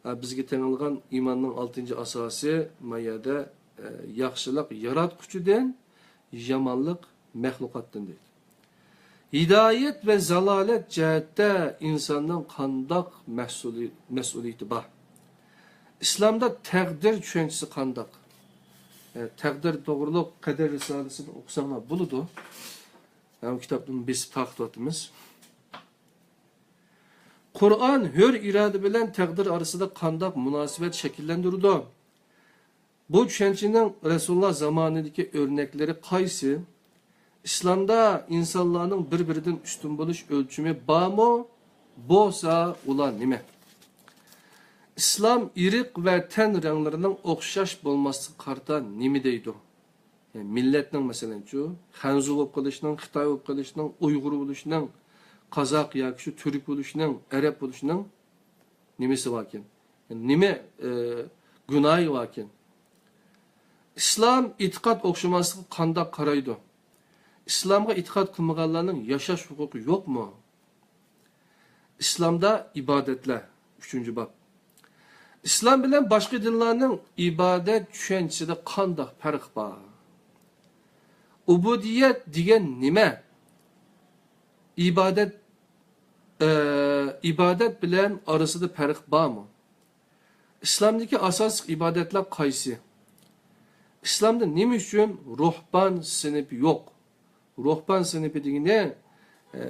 ھە، بىزگە تېڭىلغان ئىماننىڭ ئالتىنچى ئاساسى ما يەردە، ئە، ياخشىلىق ياراتقۇچىدىن، يامانلىق مەخلۇقاتتىن دەيدۇ. ھىدايەت ۋە زالالەت جەھەتتە ئىنساننىڭ قانداق مەسئۇلى-، مەسئۇلىيىتى بار؟ ئىسلامدا تەقدىر چۈشەنچىسى قانداق؟ ئە، تەقدىر توغرۇلۇق قەدىر رىسالىسىنى ئوقۇساڭلار بولىدۇ. ھەم كىتابنى بېسىپ تارقىتىۋاتىمىز. قۇرئان ھۆر ئىرادە بىلەن تەقدىر ئارىسىدا قانداق مۇناسىۋەت شەكىللەندۈرىدۇ؟ بۇ چۈشەنچىنىڭ رەسۇلۇللا زامانىدىكى ئۆرنەكلىرى قايسى؟ ئىسلامدا ئىنسانلارنىڭ بىر-بىرىدىن ئۈستۈن بولۇش ئۆلچىمى بارمۇ؟ بولسا، ئۇلار نېمە؟ ئىسلام ئىرق ۋە تەن رەڭلىرىنىڭ ئوخشاش بولماسلىقىغا قارىتا نېمە دەيدۇ؟ يەنى مىللەتنىڭ، مەسىلەنچۇ، خەنزۇ بولۇپ قېلىشنىڭ، خىتاي بولۇپ قېلىشنىڭ، ئۇيغۇر بولۇشنىڭ، قازاق ياكى شۇ تۈرك بولۇشنىڭ، ئەرەب بولۇشنىڭ نېمىسى باركىن؟ نېمە، ئە، گۇناھى باركىن؟ ئىسلام ئېتىقاد ئوخشىماسلىقىغا قانداق قارايدۇ؟ ئىسلامغا ئېتىقاد قىلمىغانلارنىڭ ياشاش ھوقۇقى يوقمۇ؟ ئىسلامدا ئىبادەتلەر، ئۈچىنچى باب. ئىسلام بىلەن باشقا دىنلارنىڭ ئىبادەت چۈشەنچىسىدە قانداق پەرق بار؟ ئۇبۇدىيەت دېگەن نېمە؟ ئىبادەت، ئە، ئىبادەت بىلەن ئارىسىدا پەرق بارمۇ؟ ئىسلامدىكى ئاساسلىق ئىبادەتلەر قايسى؟ ئىسلامدا نېمە ئۈچۈن روھبان سىنىپى يوق؟ روھبان سىنىپى دېگىنى، ئە،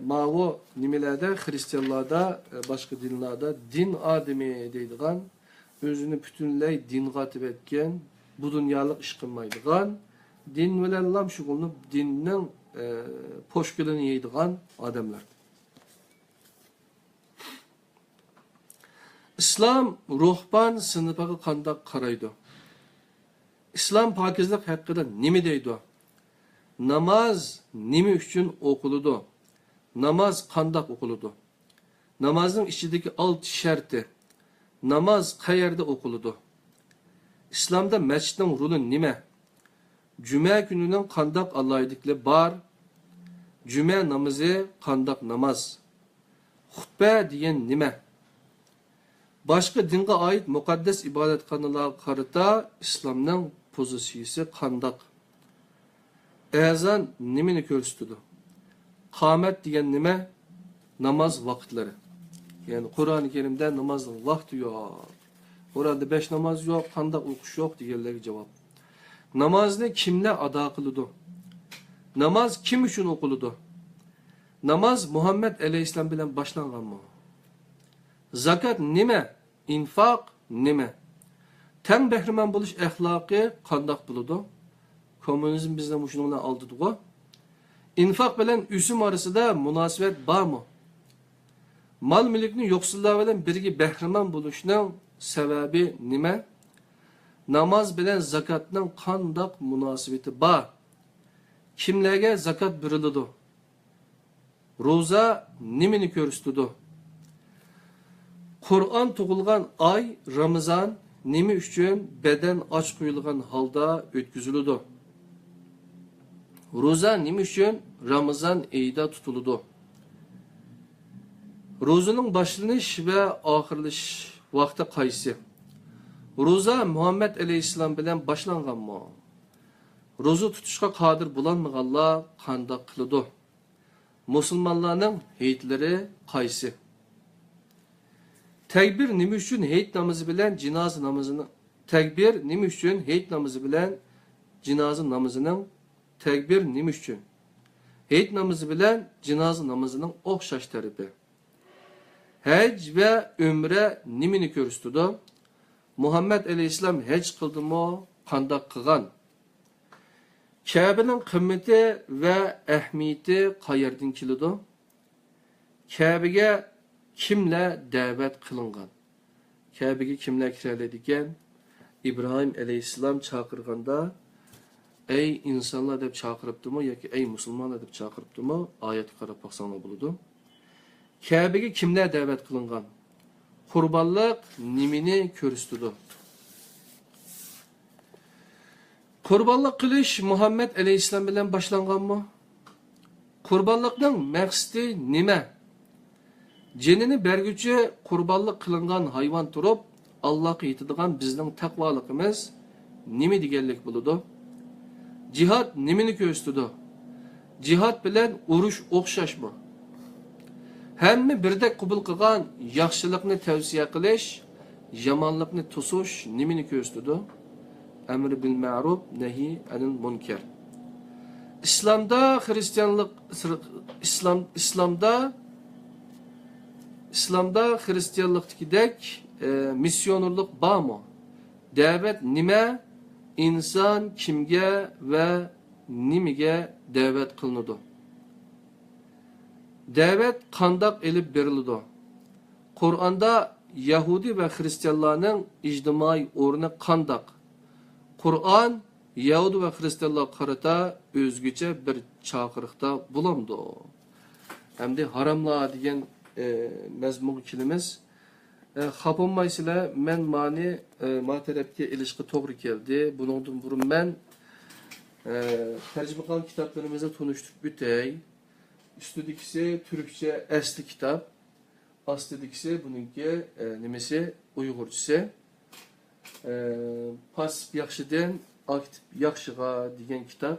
ماۋۇ نېمىلەردە، خرىستىيانلاردا، ئە، باشقا دىنلاردا دىن ئادىمى دەيدىغان، ئۆزىنى پۈتۈنلەي دىنغا ئاتىۋەتكەن، بۇ دۇنيالىق ئىش قىلمايدىغان، دىن بىلەنلا شۇغۇللىنىپ، دىننىڭ، ئە، پوشكىلىنى يەيدىغان ئادەملەر. ئىسلام روھبان سىنىپىغا قانداق قارايدۇ؟ ئىسلام پاكىزلىق ھەققىدە نېمە دەيدۇ؟ ناماز نېمە ئۈچۈن ئوقۇلىدۇ؟ ناماز قانداق ئوقۇلىدۇ؟ نامازنىڭ ئىچىدىكى ئالتە شەرتى. ناماز قەيەردە ئوقۇلىدۇ؟ ئىسلامدا مەسچىتنىڭ رولى نېمە؟ جۈمە كۈنىنىڭ قانداق ئالاھىدىلىكلىرى بار؟ جۈمە نامىزى قانداق ناماز؟ خۇتبە دېگەن نېمە؟ باشقا دىنغا ئائىت مۇقەددەس ئىبادەتخانىلارغا قارىتا ئىسلامنىڭ پوزىتسىيىسى قانداق؟ ئەزان نېمىنى كۆرسىتىدۇ؟ قامەت دېگەن نېمە؟ ناماز ۋاقىتلىرى. يەنى قۇرئان كەرىمدە نامازنىڭ ۋاقتى يوق. قۇرئاندا بەش ناماز يوق، قانداق ئوقۇش يوق دېگەنلەرگە جاۋاب. نامازنى كىملەر ئادا قىلىدۇ؟ ناماز كىم ئۈچۈن ئوقۇلىدۇ؟ ناماز مۇھەممەد ئەلەيھىسسالام بىلەن باشلانغانمۇ؟ زاكات نېمە؟ ئىنفاق نېمە؟ تەڭ بەھرىمەن بولۇش ئەخلاقى قانداق بولىدۇ؟ كوممۇنىزم بىزنى مۇشۇنىڭ بىلەن ئالدىدىغۇ. ئىنفاق بىلەن ئۆسۈم ئارىسىدا مۇناسىۋەت بارمۇ؟ مال-مۈلۈكنى يوقسۇللار بىلەن بىرگە بەھرىمەن بولۇشنىڭ سەۋەبى نېمە؟ ناماز بىلەن زاكاتنىڭ قانداق مۇناسىۋىتى بار؟ كىملەرگە زاكات بېرىلىدۇ؟ روزا نېمىنى كۆرسىتىدۇ؟ قۇرئان تۇغۇلغان ئاي رامىزان نېمە ئۈچۈن بەدەن ئاچ قويۇلغان ھالدا ئۆتكۈزۈلىدۇ؟ روزا نېمە ئۈچۈن رامىزان ئېيىدا تۇتۇلىدۇ؟ روزىنىڭ باشلىنىش ۋە ئاخىرلىشىش ۋاقتى قايسى؟ روزا مۇھەممەد ئەلەيھىسسالام بىلەن باشلانغانمۇ؟ روزا تۇتۇشقا قادىر بولالمىغانلار قانداق قىلىدۇ؟ مۇسۇلمانلارنىڭ ھېيتلىرى قايسى؟ تەكبىر نېمە ئۈچۈن ھېيت نامىزى بىلەن جىنازا نامىزىنىڭ، تەكبىر نېمە ئۈچۈن ھېيت نامىزى بىلەن جىنازا نامىزىنىڭ، تەكبىر نېمە ئۈچۈن ھېيت نامىزى بىلەن جىنازا نامىزىنىڭ ئوخشاش تەرىپى؟ ھەج ۋە ئۆمرە نېمىنى كۆرسىتىدۇ؟ مۇھەممەد ئەلەيھىسسالام ھەج قىلدىمۇ؟ قانداق قىلغان؟ كەبىنىڭ قىممىتى ۋە ئەھمىيىتى قەيەردىن كېلىدۇ؟ كەبىگە كىملەر دەۋەت قىلىنغان؟ كەبىگە كىملەر كىرەلەيدىكەن؟ ئىبراھىم ئەلەيھىسسالام چاقىرغاندا، ئەي ئىنسانلار دەپ چاقىرىپتىمۇ ياكى ئەي مۇسۇلمانلار دەپ چاقىرىپتىمۇ؟ ئايەتكە قاراپ باقساڭلار بولىدۇ. كەبىگە كىملەر دەۋەت قىلىنغان؟ قۇربانلىق نېمىنى كۆرسىتىدۇ؟ قۇربانلىق قىلىش مۇھەممەد ئەلەيھىسسالام بىلەن باشلانغانمۇ؟ قۇربانلىقنىڭ مەقسىتى نېمە؟ جېنىنى بەرگۈچى قۇربانلىق قىلىنغان ھايۋان تۇرۇپ، ئاللاغا يېتىدىغان بىزنىڭ تەقۋالىقىمىز نېمە دېگەنلىك بولىدۇ؟ جىھاد نېمىنى كۆرسىتىدۇ؟ جىھاد بىلەن ئۇرۇش ئوخشاشمۇ؟ ھەممە بىردەك قوبۇل قىلغان ياخشىلىقنى تەۋسىيە قىلىش، يامانلىقنى توسۇش نېمىنى كۆرسىتىدۇ؟ ئەمر بىل مەرۇپ، نەھى ئەنىل مۇنكەر. ئىسلامدا خىرىستىيانلىق، ئىسلام، ئىسلامدا، ئىسلامدا خىرىستىيانلىقتىكىدەك، ئە، مىسسىيونېرلىق بارمۇ؟ دەۋەت نېمە؟ ئىنسان كىمگە ۋە نېمىگە دەۋەت قىلىنىدۇ؟ دەۋەت قانداق ئېلىپ بېرىلىدۇ؟ قۇرئاندا يەھۇدىي ۋە خىرىستىيانلارنىڭ ئىجتىمائىي ئورنى قانداق؟ قۇرئان يەھۇدىي ۋە خىرىستىيانلارغا قارىتا ئۆزگىچە بىر چاقىرىقتا بولامدۇ؟ ئەمدى ھاراملار دېگەن، ئە، مەزمۇنغا كېلىمىز. ئە، خاپا بولمايسىلەر، مەن مانى، ئە، ما تەرەپكە ئېلىشقا توغرا كەلدى. بۇنىڭدىن بۇرۇن مەن، ئە، تەرجىمە قىلغان كىتابلىرىمىزنى تونۇشتۇرۇپ ئۆتەي. ئۈستىدىكىسى تۈركچە ئەسلى كىتاب. ئاستىدىكىسى بۇنىڭكى، ئە، نېمىسى، ئۇيغۇرچىسى. ئە، پاسسىپ ياخشىدىن ئاكتىپ ياخشىغا دېگەن كىتاب.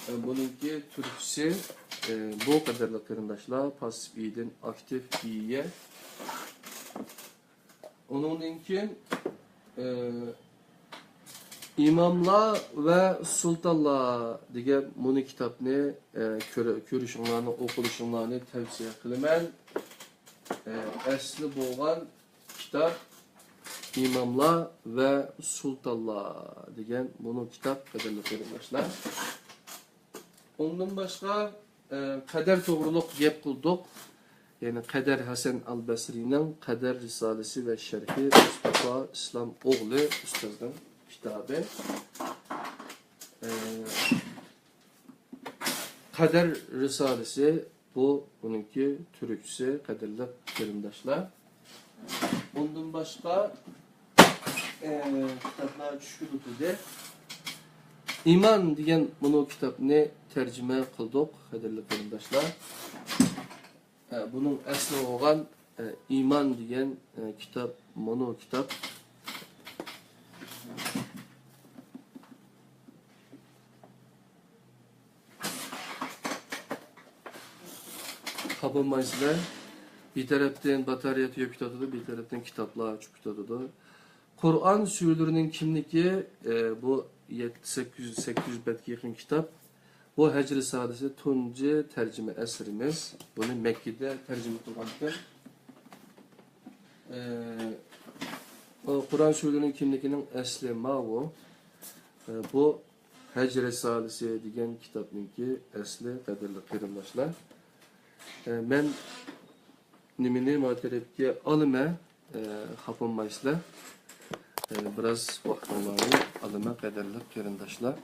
ئە، بۇنىڭكى تۈركچىسى، ئە، بۇ قەدەرلىك قېرىنداشلار، پاسسىپ ئىدىن ئاكتىپ ئىيە. ئۇنىڭدىن كېيىن، ئى، ئىماملار ۋە سۇلتانلار دېگەن مۇنۇ كىتابنى، ئى، كۆرە-، كۆرۈشۈڭلارنى، ئوقۇلۇشۇڭلارنى تەۋسىيە قىلىمەن. ئى، ئەسلى بولغان كىتاب ئىماملار ۋە سۇلتانلار دېگەن مۇنۇ كىتاب، قەدىرلىك قېرىنداشلار. ئۇندىن باشقا، ئە، قەدەر توغرۇلۇق گەپ قىلدۇق. يەنى قەدەر ھەسەن ئەل بەسرىنىڭ قەدەر رىسالىسى ۋە شەرھى مۇستافا ئىسلام ئوغلى ئۇستازنىڭ كىتابى. ئە، قەدەر رىسالىسى بۇ ئۇنىڭكى تۈركچىسى، قەدىرلىك قېرىنداشلار. ئۇندىن باشقا، ئە، كىتابلار چۈشكە تۇتۇلدى. ئىمان دېگەن مۇنۇ كىتابنى تەرجىمە قىلدۇق، قەدىرلىك قېرىنداشلار. ئە، بۇنىڭ ئەسلى بولغان، ئە، ئىمان دېگەن، ئە، كىتاب، مۇنۇ كىتاب. خاپا بولمايسىلەر. بىر تەرەپتىن باتارېيە تۈگەپ كېتىۋاتىدۇ، بىر تەرەپتىن كىتابلار ئۇچۇپ كېتىۋاتىدۇ. قۇرئان سۈرىلىرىنىڭ كىملىكى، ئە، بۇ يەتتە، سەككىز يۈز، سەككىز يۈز بەتكە يېقىن كىتاب. بۇ ھەجر رىسالىسى تۇنجى تەرجىمە ئەسىرىمىز. بۇنى مەككىدە تەرجىمە قىلغانىكەن. ئە، ئۇ قۇرئان سۈرىلىرىنىڭ كىملىكىنىڭ ئەسلى ماۋۇ. ئە، بۇ ھەج رىسالىسى دېگەن كىتابنىڭكى ئەسلى، قەدىرلىك قېرىنداشلار. ئە، مەن نېمىنى ما تەرەپكە ئالىمەن، ئە، خاپا بولمايسىلەر. ئە، بىراز ۋاقتىڭلارنى ئالىمەن، قەدىرلىك قېرىنداشلار.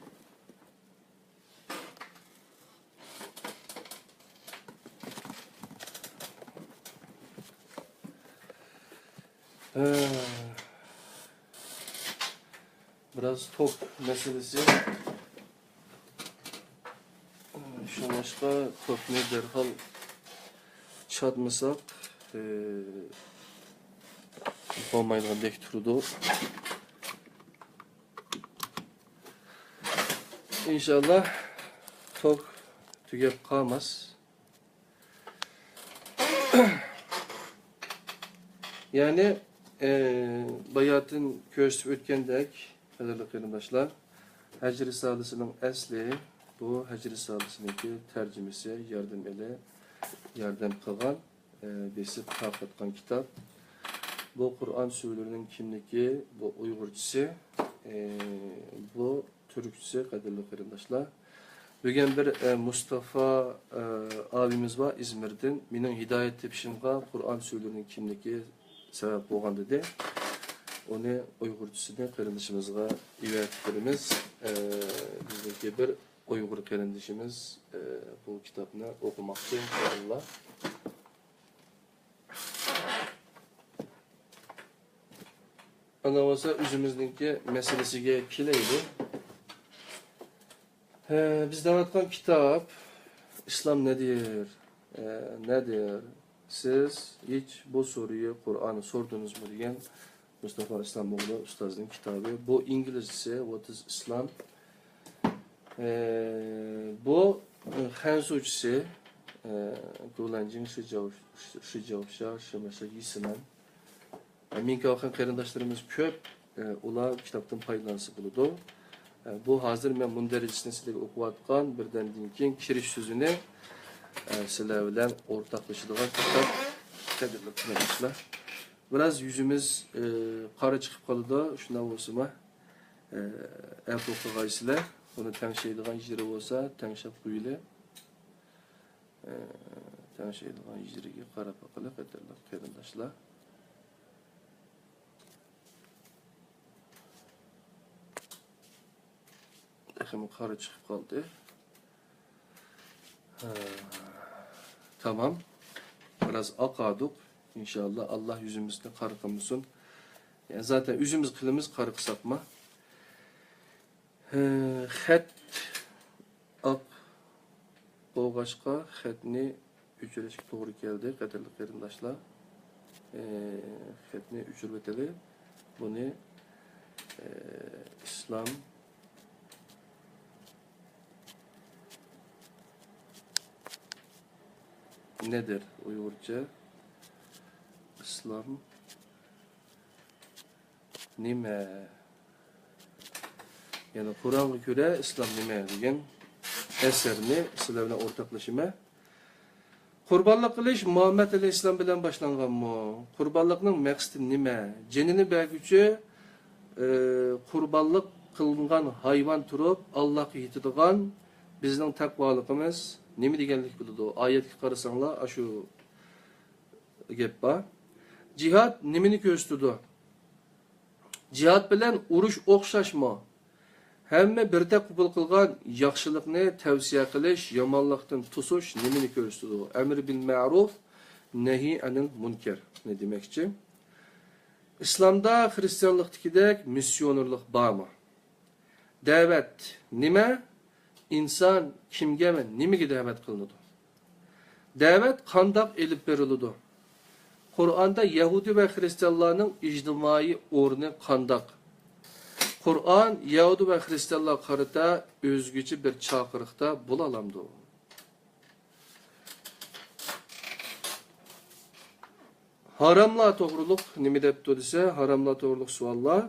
ئە، بىراز توك مەسىلىسى. شۇڭلاشقا توكنى دەرھال چاتمىساق، ئە، بولمايدىغاندەك تۇرىدۇ. ئىنشاللا توك تۈگەپ قالماس. يەنى، ئى، باياتىن كۆرسىتىپ ئۆتكەندەك، قەدىرلىك قېرىنداشلار، ھەج رىسالىسىنىڭ ئەسلى، بۇ ھەج رىسالىسىنىڭكى تەرجىمىسى، ياردەم ئېلى، ياردەم قىلغان، ئى، بېسىپ تارقاتقان كىتاب. بۇ قۇرئان سۈرىلىرىنىڭ كىملىكى، بۇ ئۇيغۇرچىسى، ئى، بۇ تۈركچىسى، قەدىرلىك قېرىنداشلار. بۈگۈن بىر، ئە، مۇستافا، ئە، ئابىمىز بار ئىزمىردىن. مېنىڭ ھىدايەت تېپىشىمغا قۇرئان سۈرىلىرىنىڭ كىملىكى سەۋەب بولغان دېدى. ئۇنى ئۇيغۇرچىسىنى قېرىندىشىمىزغا ئەۋەتىپ بېرىمىز. ئە، بىزنىڭكى بىر ئۇيغۇر قېرىندىشىمىز، ئە، بۇ كىتابنى ئوقۇماقچى، ئىنشائاللا. ئانا بولسا ئۆزىمىزنىڭكى مەسىلىسىگە كېلەيلى. ھە، بىز دەۋاتقان كىتاب «ئىسلام نەدىر؟ ئە، نەدىر؟ سىز ھېچ بۇ سورۇيى قۇرئاننى سورىدىڭىزمۇ؟» دېگەن مۇستافا ئىسلام ئوغلى ئۇستازنىڭ كىتابى. بۇ ئىنگلىزچىسى، «What is Islam؟» ئە، بۇ، ئە، خەنزۇچىسى، ئە، 古兰经是教، 是教学什么是意思呢؟ ئە، مېنىڭكى ئاخىر قېرىنداشلىرىمىز كۆپ، ئە، ئۇلار كىتابتىن پايدىلانسا بولىدۇ. ئە، بۇ ھازىر مەن مۇندەرىجىسىنى سىلەرگە ئوقۇۋاتقان، بىردەمدىن كېيىن كىرىش سۆزىنى، ئە، سىلەر بىلەن ئورتاقلىشىدىغان كىتاب، قەدىرلىك قېرىنداشلار. بىراز يۈزىمىز، ئە، قارا چىقىپ قالىدۇ، شۇنداق بولسىمۇ، ئە، ئەپۇ قىلغايسىلەر. بۇنى تەڭشەيدىغان يېرى بولسا تەڭشەپ قويىلى. ئە، تەڭشەيدىغان يېرىگە قاراپ باقىلى، قەدىرلىك قېرىنداشلار. تېخىمۇ قارا چىقىپ قالدى. ھە، تامام. بىراز ئاقادۇق. ئىنشاللا، ئاللا يۈزىمىزنى قارا قىلمىسۇن. يەنى زاتەن ئۆزىمىز قىلىمىز، قارا قىلساقمۇ. ھە، خەت ئاق بولغاچقا، خەتنى ئۆچۈرۈشكە توغرا كەلدى، قەدىرلىك قېرىنداشلار. ئە، خەتنى ئۆچۈرۈۋېتەيلى. بۇنى، ئە، ئىسلام نەدىر؟ ئۇيغۇرچە ئىسلام نېمە؟ يەنى قۇرئانغا كۆرە ئىسلام نېمە دېگەن ئەسەرنى سىلەر بىلەن ئورتاقلىشىمەن. قۇربانلىق قىلىش مۇھەممەد ئەلەيھىسسالام بىلەن باشلانغانمۇ؟ قۇربانلىقنىڭ مەقسىتى نېمە؟ جېنىنى بەرگۈچى، ئى، قۇربانلىق قىلىنغان ھايۋان تۇرۇپ، ئاللاھقا يېتىدىغان بىزنىڭ تەقۋالىقىمىز نېمە دېگەنلىك بولىدۇ؟ ئايەتكە قارىساڭلار، ئاشۇ گەپ بار. جىھاد نېمىنى كۆرسىتىدۇ؟ جىھاد بىلەن ئۇرۇش ئوخشاشمۇ؟ ھەممە بىردەك قوبۇل قىلغان ياخشىلىقنى تەۋسىيە قىلىش، يامانلىقتىن توسۇش نېمىنى كۆرسىتىدۇ؟ ئەمر بىل مەرۇف، نەھى ئەنىل مۇنكەر نېمە دېمەكچى؟ ئىسلامدا خىرىستىيانلىقتىكىدەك مىسسىيونېرلىق بارمۇ؟ دەۋەت نېمە؟ ئىنسان كىمگە ۋە نېمىگە دەۋەت قىلىنىدۇ؟ دەۋەت قانداق ئېلىپ بېرىلىدۇ؟ قۇرئاندا يەھۇدىي ۋە خىرىستىيانلارنىڭ ئىجتىمائىي ئورنى قانداق؟ قۇرئان يەھۇدىي ۋە خىرىستىيانلارغا قارىتا ئۆزگىچە بىر چاقىرىقتا بولالامدۇ؟ ھاراملار توغرۇلۇق نېمە دەپتۇ دېسە، ھاراملار توغرۇلۇق سوئاللار.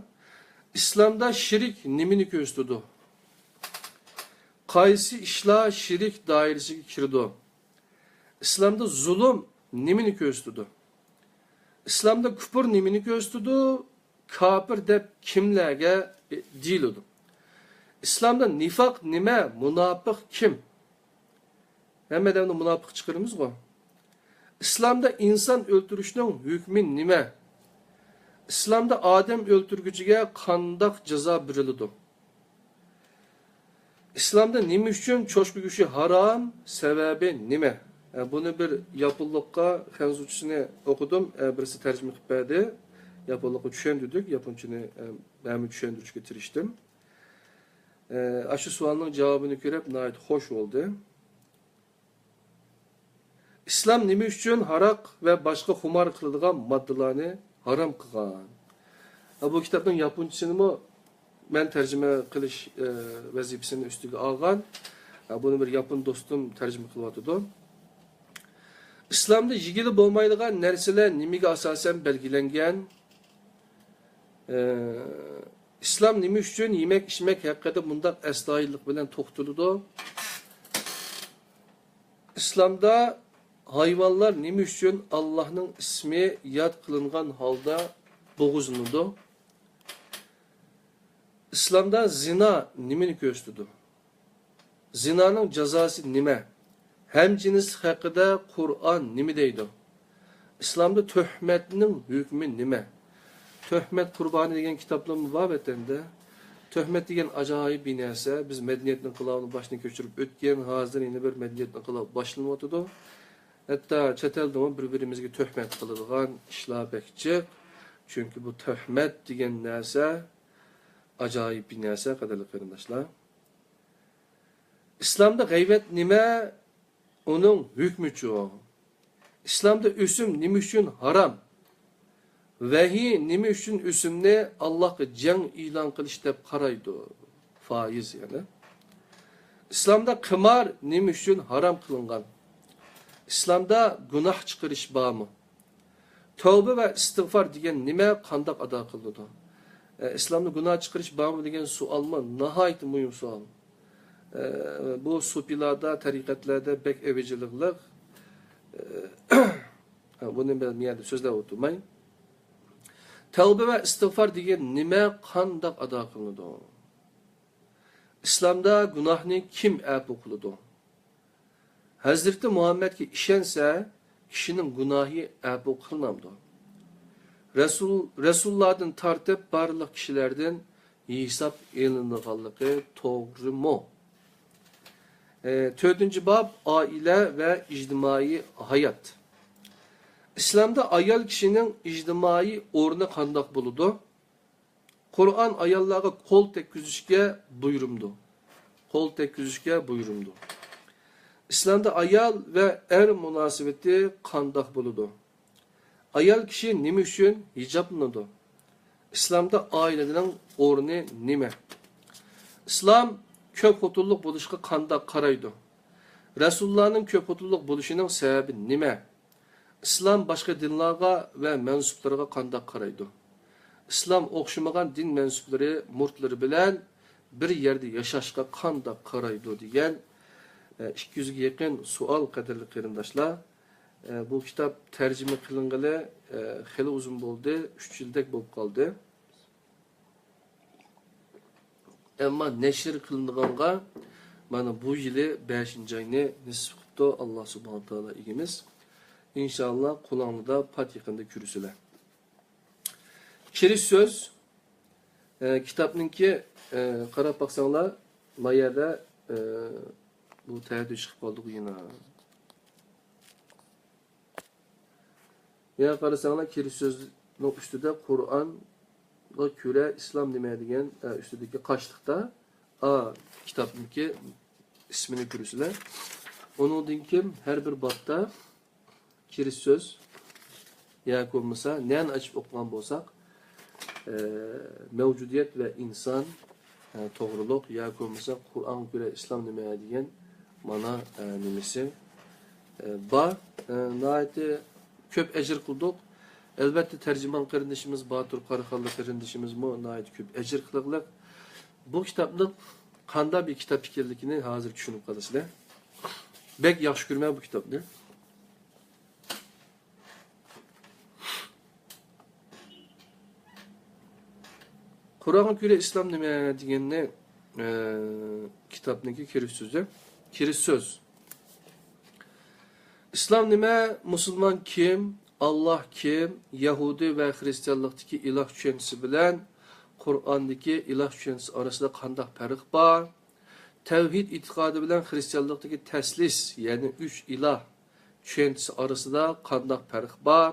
ئىسلامدا شىرك نېمىنى كۆرسىتىدۇ؟ قايسى ئىشلار شىرك دائىرىسىگە كىرىدۇ؟ ئىسلامدا زۇلۇم نېمىنى كۆرسىتىدۇ؟ ئىسلامدا كۇپۇر نېمىنى كۆرسىتىدۇ؟ كاپىر دەپ كىملەرگە دېيىلىدۇ؟ ئىسلامدا نىفاق نېمە؟ مۇناپىق كىم؟ ھەممە ئادەمنى مۇناپىق چىقىرىمىزغۇ. ئىسلامدا ئىنسان ئۆلتۈرۈشنىڭ ھۆكمى نېمە؟ ئىسلامدا ئادەم ئۆلتۈرگۈچىگە قانداق جازا بېرىلىدۇ؟ ئىسلامدا نېمە ئۈچۈن چوشقا گۆشى ھارام؟ سەۋەبى نېمە؟ ئە، بۇنى بىر ياپونلۇققا خەنزۇچىسىنى ئوقۇدۇم، ئە، بىرسى تەرجىمە قىلىپ بەردى. ياپونلۇققا چۈشەندۈردۇك، ياپونچىنى، ئە، ھەممە چۈشەندۈرۈشكە تىرىشتىم. ئە، ئاشۇ سوئالنىڭ جاۋابىنى كۆرۈپ ناھايىتى خوش بولدى. ئىسلام نېمە ئۈچۈن ھاراق ۋە باشقا خۇمار قىلىدىغان ماددىلارنى ھارام قىلغان؟ ھە، بۇ كىتابنىڭ ياپونچىسىنىمۇ مەن تەرجىمە قىلىش، ئە، ۋەزىپىسىنى ئۈستىگە ئالغان. ھە، بۇنى بىر ياپون دوستۇم تەرجىمە قىلىۋاتىدۇ. ئىسلامدا يېگىلى بولمايدىغان نەرسىلەر نېمىگە ئاساسەن بەلگىلەنگەن؟ ئە، ئىسلام نېمە ئۈچۈن يېمەك-ئىچمەك ھەققىدە مۇنداق ئەستايىدىللىق بىلەن توختىلىدۇ؟ ئىسلامدا ھايۋانلار نېمە ئۈچۈن ئاللاھنىڭ ئىسمى ياد قىلىنغان ھالدا بوغۇزلىنىدۇ؟ ئىسلامدا زىنا نېمىنى كۆرسىتىدۇ؟ زىنانىڭ جازاسى نېمە؟ ھەمجىنسلىق ھەققىدە قۇرئان نېمە دەيدۇ؟ ئىسلامدا تۆھمەتنىڭ ھۆكمى نېمە؟ تۆھمەت قۇربانى دېگەن كىتابلارمۇ بار ۋەتەندە. تۆھمەت دېگەن ئاجايىپ بىر نەرسە. بىز مەدەنىيەت ئىنقىلابىنى باشتىن كۆچۈرۈپ ئۆتكەن، ھازىر يەنە بىر مەدەنىيەت ئىنقىلابى باشلىنىۋاتىدۇ. ھەتتا چەت ئەلدىمۇ بىر-بىرىمىزگە تۆھمەت قىلىدىغان ئىشلار بەك جىق. چۈنكى بۇ تۆھمەت دېگەن نەرسە ئاجايىپ بىر نەرسە، قەدىرلىك قېرىنداشلار. ئىسلامدا غەيۋەت نېمە؟ ئۇنىڭ ھۆكمىچۇ؟ ئىسلامدا ئۆسۈم نېمە ئۈچۈن ھارام؟ ۋەھىي نېمە ئۈچۈن ئۆسۈمنى ئاللاھقا جەڭ ئېلان قىلىش دەپ قارايدۇ؟ فايىز يەنى. ئىسلامدا قىمار نېمە ئۈچۈن ھارام قىلىنغان؟ ئىسلامدا گۇناھ چىقىرىش بارمۇ؟ تەۋبە ۋە ئىستىغفار دېگەن نېمە، قانداق ئادا قىلىنىدۇ؟ ئە، ئىسلامدا گۇناھ چىقىرىش بارمۇ دېگەن سوئالمۇ ناھايىتى مۇھىم سوئال. ئە، بۇ سۇپىيلاردا، تەرىقەتلەردە بەك ئەۋجىلىقلىق. ئە، بۇنى مەن بۇ يەردە سۆزلەپ ئولتۇرماي. تەۋبە ۋە ئىستىغفار دېگەن نېمە، قانداق ئادا قىلىنىدۇ؟ ئىسلامدا گۇناھنى كىم ئەپۇ قىلىدۇ؟ ھەزرىتى مۇھەممەدكە ئىشەنسە، كىشىنىڭ گۇناھى ئەپۇ قىلىنامدۇ؟ رەسۇل، رەسۇللاردىن تارتىپ بارلىق كىشىلەردىن ھېساب ئېلىنىدىغانلىقى توغرىمۇ؟ ئە، تۆتىنچى باب، ئائىلە ۋە ئىجتىمائىي ھايات. ئىسلامدا ئايال كىشىنىڭ ئىجتىمائىي ئورنى قانداق بولىدۇ؟ قۇرئان ئاياللارغا قول تەگكۈزۈشكە بۇيرۇمدۇ. قول تەگكۈزۈشكە بۇيرۇمدۇ. ئىسلامدا ئايال ۋە ئەر مۇناسىۋىتى قانداق بولىدۇ؟ ئايال كىشى نېمە ئۈچۈن ھىجابلىنىدۇ؟ ئىسلامدا ئائىلىنىڭ ئورنى نېمە؟ ئىسلام كۆپ خوتۇنلۇق بولۇشقا قانداق قارايدۇ؟ رەسۇلۇللانىڭ كۆپ خوتۇنلۇق بولۇشىنىڭ سەۋەبى نېمە؟ ئىسلام باشقا دىنلارغا ۋە مەنسۇپلىرىغا قانداق قارايدۇ؟ ئىسلام ئوخشىمىغان دىن مەنسۇپلىرى مۇرىتلىرى بىلەن بىر يەردە ياشاشقا قانداق قارايدۇ دېگەن، ئە، ئىككى يۈزگە يېقىن سوئال، قەدىرلىك قېرىنداشلار. ئە، بۇ كىتاب تەرجىمە قىلىنغىلى، ئە، خېلى ئۇزۇن بولدى، ئۈچ يىلدەك بولۇپ قالدى. ئەمما نەشر قىلىنغانغا مانا بۇ يىلى بەشىنچى ئاينى نېسىپ قىپتۇ ئاللا سۇبھانە تائالا ئىگىمىز. ئىنشاللا قۇلاڭلىدا پات يېقىندا كۆرۈسىلەر. كىرىش سۆز، ئە، كىتابنىڭكى، ئە، قاراپ باقساڭلار، ما يەردە، ئە، بۇ تەھەددى چىقىپ قالدىغۇ يەنە. يەنە قارىساڭلار، كىرىش سۆزنىڭ ئۈستىدە قۇرئانغا كۆرە ئىسلام نېمە دېگەن، ئە، ئۈستىدىكى قاشلىقتا، ئا، كىتابنىڭكى ئىسمىنى كۆرىسىلەر. ئۇنىڭدىن كېيىن ھەر بىر بابتا كىرىش سۆز ياكى بولمىسا نەنى ئاچىپ ئوقۇغان بولساق، ئە، مەۋجۇدىيەت ۋە ئىنسان، ئە، توغرۇلۇق ياكى بولمىسا قۇرئانغا كۆرە ئىسلام نېمە دېگەن مانا، ئە، نېمىسى، ئە، بار. ئە، ناھايىتى كۆپ ئەجىر قىلدۇق. ئەلۋەتتە، تەرجىمان قېرىندىشىمىز، باتۇر قاراخانلىق قېرىندىشىمىزمۇ ناھايىتى كۆپ ئەجىر قىلغلىق. بۇ كىتابنىڭ قانداق بىر كىتاب ئىكەنلىكىنى ھازىر چۈشىنىپ قالىسىلەر. بەك ياخشى كۆرىمەن بۇ كىتابنى. قۇرئانغا كۆرە ئىسلام نېمە دېگەننى، ئە، كىتابنىڭكى كىرىش سۆزى. كىرىش سۆز. ئىسلام نېمە؟ مۇسۇلمان كىم؟ ئاللاھ كىم؟ يەھۇدىي ۋە خىرىستىيانلىقتىكى ئىلاھ چۈشەنچىسى بىلەن قۇرئاندىكى ئىلاھ چۈشەنچىسى ئارىسىدا قانداق پەرق بار؟ تەۋھىد ئېتىقادى بىلەن خىرىستىيانلىقتىكى تەسلىس، يەنى ئۈچ ئىلاھ چۈشەنچىسى ئارىسىدا قانداق پەرق بار؟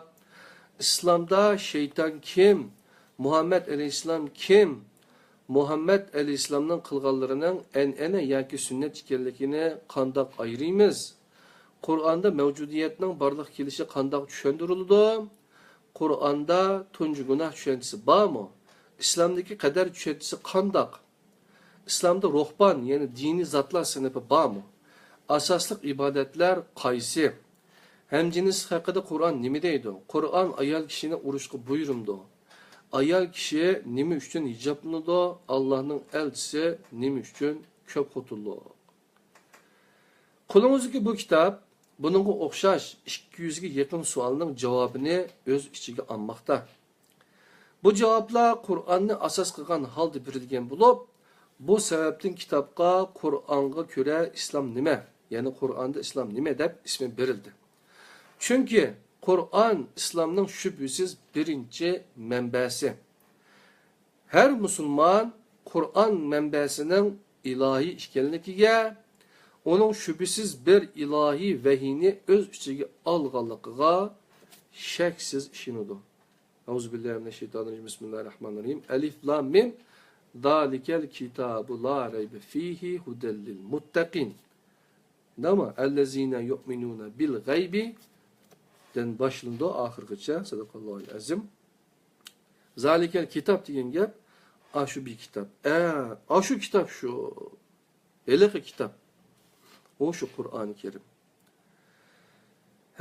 ئىسلامدا شەيتان كىم؟ مۇھەممەد ئەلەيھىسسالام كىم؟ مۇھەممەد ئەلەيھىسسالامنىڭ قىلغانلىرىنىڭ ئەنئەنە ياكى سۈننەت ئىكەنلىكىنى قانداق ئايرىيمىز؟ قۇرئاندا مەۋجۇدىيەتنىڭ بارلىققا كېلىشى قانداق چۈشەندۈرۈلىدۇ؟ قۇرئاندا تۇنجى گۇناھ چۈشەنچىسى بارمۇ؟ ئىسلامدىكى قەدەر چۈشەنچىسى قانداق؟ ئىسلامدا روھبان، يەنى دىنىي زاتلار سىنىپى بارمۇ؟ ئاساسلىق ئىبادەتلەر قايسى؟ ھەمجىنسلىك ھەققىدە قۇرئان نېمە دەيدۇ؟ قۇرئان ئايال كىشىنى ئۇرۇشقا بۇيرۇمدۇ؟ ئايال كىشى نېمە ئۈچۈن ھىجابلىنىدۇ؟ ئاللاھنىڭ ئەلچىسى نېمە ئۈچۈن كۆپ خوتۇنلۇق؟ قولىڭىزدىكى بۇ كىتاب بۇنىڭغا ئوخشاش ئىككى يۈزگە يېقىن سوئالنىڭ جاۋابىنى ئۆز ئىچىگە ئالماقتا. بۇ جاۋابلار قۇرئاننى ئاساس قىلغان ھالدا بېرىلگەن بولۇپ، بۇ سەۋەبتىن كىتابقا «قۇرئانغا كۆرە ئىسلام نېمە؟» يەنى «قۇرئاندا ئىسلام نېمە؟» دەپ ئىسمى بېرىلدى. چۈنكى قۇرئان ئىسلامنىڭ شۈبھىسىز بىرىنچى مەنبەسى. ھەر مۇسۇلمان قۇرئان مەنبەسىنىڭ ئىلاھىي ئىكەنلىكىگە، ئۇنىڭ شۈبھىسىز بىر ئىلاھىي ۋەھىينى ئۆز ئىچىگە ئالغانلىقىغا شەكسىز ئىشىنىدۇ. ئەئۇزۇ بىللاھى مىنەششەيتانىررەجىم. بىسمىللاھىررەھمانىررەھىم. ئەلىف لام مىم. زالىكەل كىتابۇ لا رەيبە فىھى ھۇدەل لىل مۇتتەقىن. نېمە؟ ئەللەزىنە يۇئمىنۇنە بىل غەيبى دىن باشلىنىدۇ ئاخىرغىچە. سەدەقەللاھۇل ئەزىم. زالىكەل كىتاب دېگەن گەپ، ئاشۇ بىر كىتاب. ئە، ئاشۇ كىتاب شۇ. ھېلىقى كىتاب. ئۇ شۇ قۇرئانى كەرىم.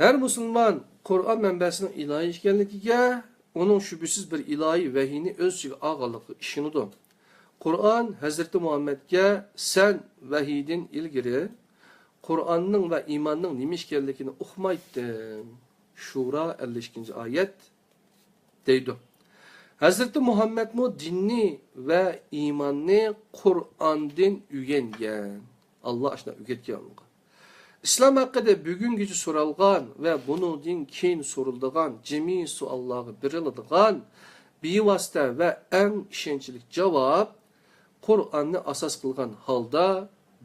ھەر مۇسۇلمان قۇرئان مەنبەسىنىڭ ئىلاھىي ئىكەنلىكىگە، ئۇنىڭ شۈبھىسىز بىر ئىلاھىي ۋەھىينى ئۆز ئىچىگە ئالغانلىقىغا ئىشىنىدۇ. قۇرئان ھەزرىتى مۇھەممەدكە سەن ۋەھىيدىن ئىلگىرى قۇرئاننىڭ ۋە ئىماننىڭ نېمە ئىكەنلىكىنى ئۇقمايتتىڭ. شۇرا، ئەللىك ئىككىنچى ئايەت. دەيدۇ. ھەزرىتى مۇھەممەدمۇ دىننى ۋە ئىماننى قۇرئاندىن ئۆگەنگەن. ئاللا ئاشۇنداق ئۆگەتكەن ئۇنىڭغا. ئىسلام ھەققىدە بۈگۈنگىچە سورالغان ۋە بۇنىڭدىن كېيىن سورىلىدىغان جىمى سوئاللارغا بېرىلىدىغان بىۋاسىتە ۋە ئەڭ ئىشەنچلىك جاۋاب، قۇرئاننى ئاساس قىلغان ھالدا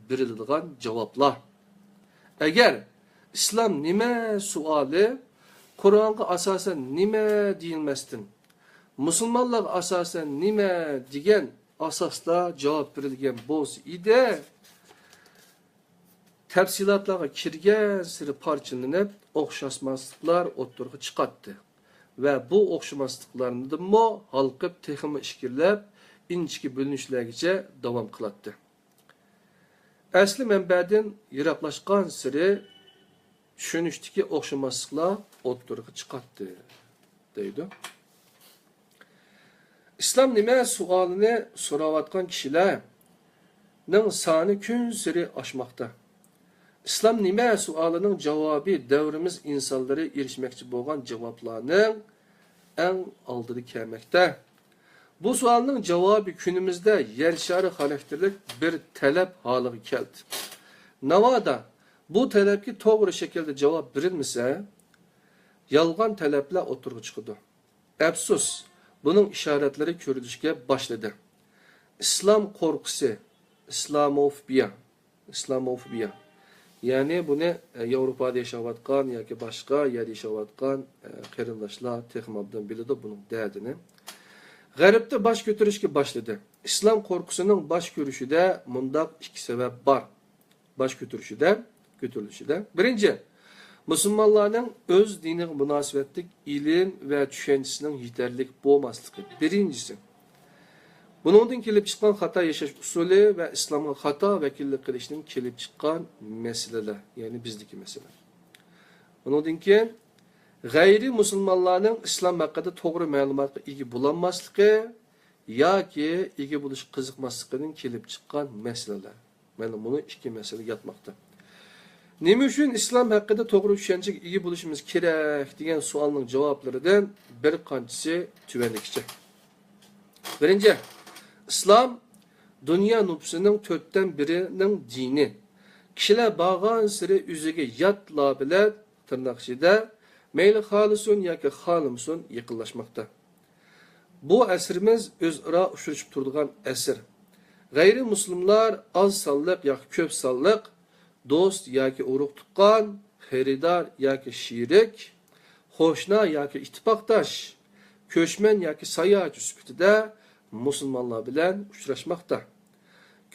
بېرىلىدىغان جاۋابلار. ئەگەر «ئىسلام نېمە؟» سوئالى «قۇرئانغا ئاساسەن نېمە؟» دېيىلمەستىن، «مۇسۇلمانلارغا ئاساسەن نېمە؟» دېگەن ئاساستا جاۋاب بېرىلگەن بولسا ئىدى، تەپسىلاتلارغا كىرگەنسېرى پارچىلىنىپ، ئوخشاشماسلىقلار ئوتتۇرىغا چىقاتتى ۋە بۇ ئوخشىماسلىقلاردىنمۇ ھالقىپ، تېخىمۇ ئىچكىرىلەپ، ئىنچىكە بۆلۈنۈشلەرگىچە داۋام قىلاتتى. ئەسلى مەنبەدىن يىراقلاشقانسېرى چۈشىنىشتىكى ئوخشىماسلىقلار ئوتتۇرىغا چىقاتتى، دەيدۇ. «ئىسلام نېمە؟» سوئالىنى سوراۋاتقان كىشىلەرنىڭ سانى كۈنسېرى ئاشماقتا. «ئىسلام نېمە؟» سوئالىنىڭ جاۋابى دەۋرىمىز ئىنسانلىرى ئېرىشمەكچى بولغان جاۋابلارنىڭ ئەڭ ئالدىدا كەلمەكتە. بۇ سوئالنىڭ جاۋابى كۈنىمىزدە يەر شارى خاراكتېرلىك بىر تەلەپ ھالىغا كەلدى. ناۋادا بۇ تەلەپكە توغرا شەكىلدە جاۋاب بېرىلمىسە، يالغان تەلەپلەر ئوتتۇرىغا چىقىدۇ. ئەپسۇس، بۇنىڭ ئىشارەتلىرى كۆرۈلۈشكە باشلىدى. ئىسلام قورقۇسى، ئىسلاموفوبىيە، ئىسلاموفوبىيە. يەنى بۇنى، ئە، ياۋروپادا ياشاۋاتقان ياكى باشقا يەردە ياشاۋاتقان، ئە، قېرىنداشلار تېخىمۇ ئوبدان بىلىدۇ بۇنىڭ دەردىنى. غەربتە باش كۆتۈرۈشكە باشلىدى. ئىسلام قورقۇسىنىڭ باش كۆرۈشىدە مۇنداق ئىككى سەۋەب بار. باش كۆتۈرۈشىدە، كۆتۈرۈلۈشىدە. بىرىنچى، مۇسۇلمانلارنىڭ ئۆز دىنىغا مۇناسىۋەتلىك ئىلىم ۋە چۈشەنچىسىنىڭ يېتەرلىك بولماسلىقى. بىرىنچىسى. بۇنىڭدىن كېلىپ چىققان خاتا ياشاش ئۇسۇلى ۋە ئىسلامغا خاتا ۋەكىللىك قىلىشتىن كېلىپ چىققان مەسىلىلەر، يەنى بىزدىكى مەسىلە. ئۇنىڭدىن كېيىن غەيرىي مۇسۇلمانلارنىڭ ئىسلام ھەققىدە توغرا مەلۇماتقا ئىگە بولالماسلىقى ياكى ئىگە بولۇشقا قىزىقماسلىقىدىن كېلىپ چىققان مەسىلىلەر. مانا مۇنۇ ئىككى مەسىلە ياتماقتا. نېمە ئۈچۈن ئىسلام ھەققىدە توغرا چۈشەنچىگە ئىگە بولۇشىمىز كېرەك دېگەن سوئالنىڭ جاۋابلىرىدىن بىر قانچىسى تۆۋەندىكىچە. بىرىنچى، ئىسلام دۇنيا نوپۇسىنىڭ تۆتتىن بىرىنىڭ دىنى. كىشىلەر بارغانسېرى ئۆزىگە ياتلار بىلەن تىرناق ئىچىدە، مەيلى خالىسۇن ياكى خالىمىسۇن يېقىنلاشماقتا. بۇ ئەسىرىمىز ئۆزئارا ئۇچرىشىپ تۇرىدىغان ئەسىر. غەيرىي مۇسۇلمانلار ئاز سانلىق ياكى كۆپ سانلىق، دوست ياكى ئۇرۇق-تۇغقان، خېرىدار ياكى شېرىك، قوشنا ياكى ئىتتىپاقداش، كۆچمەن ياكى ساياھەتچى سۈپىتىدە مۇسۇلمانلار بىلەن ئۇچراشماقتا.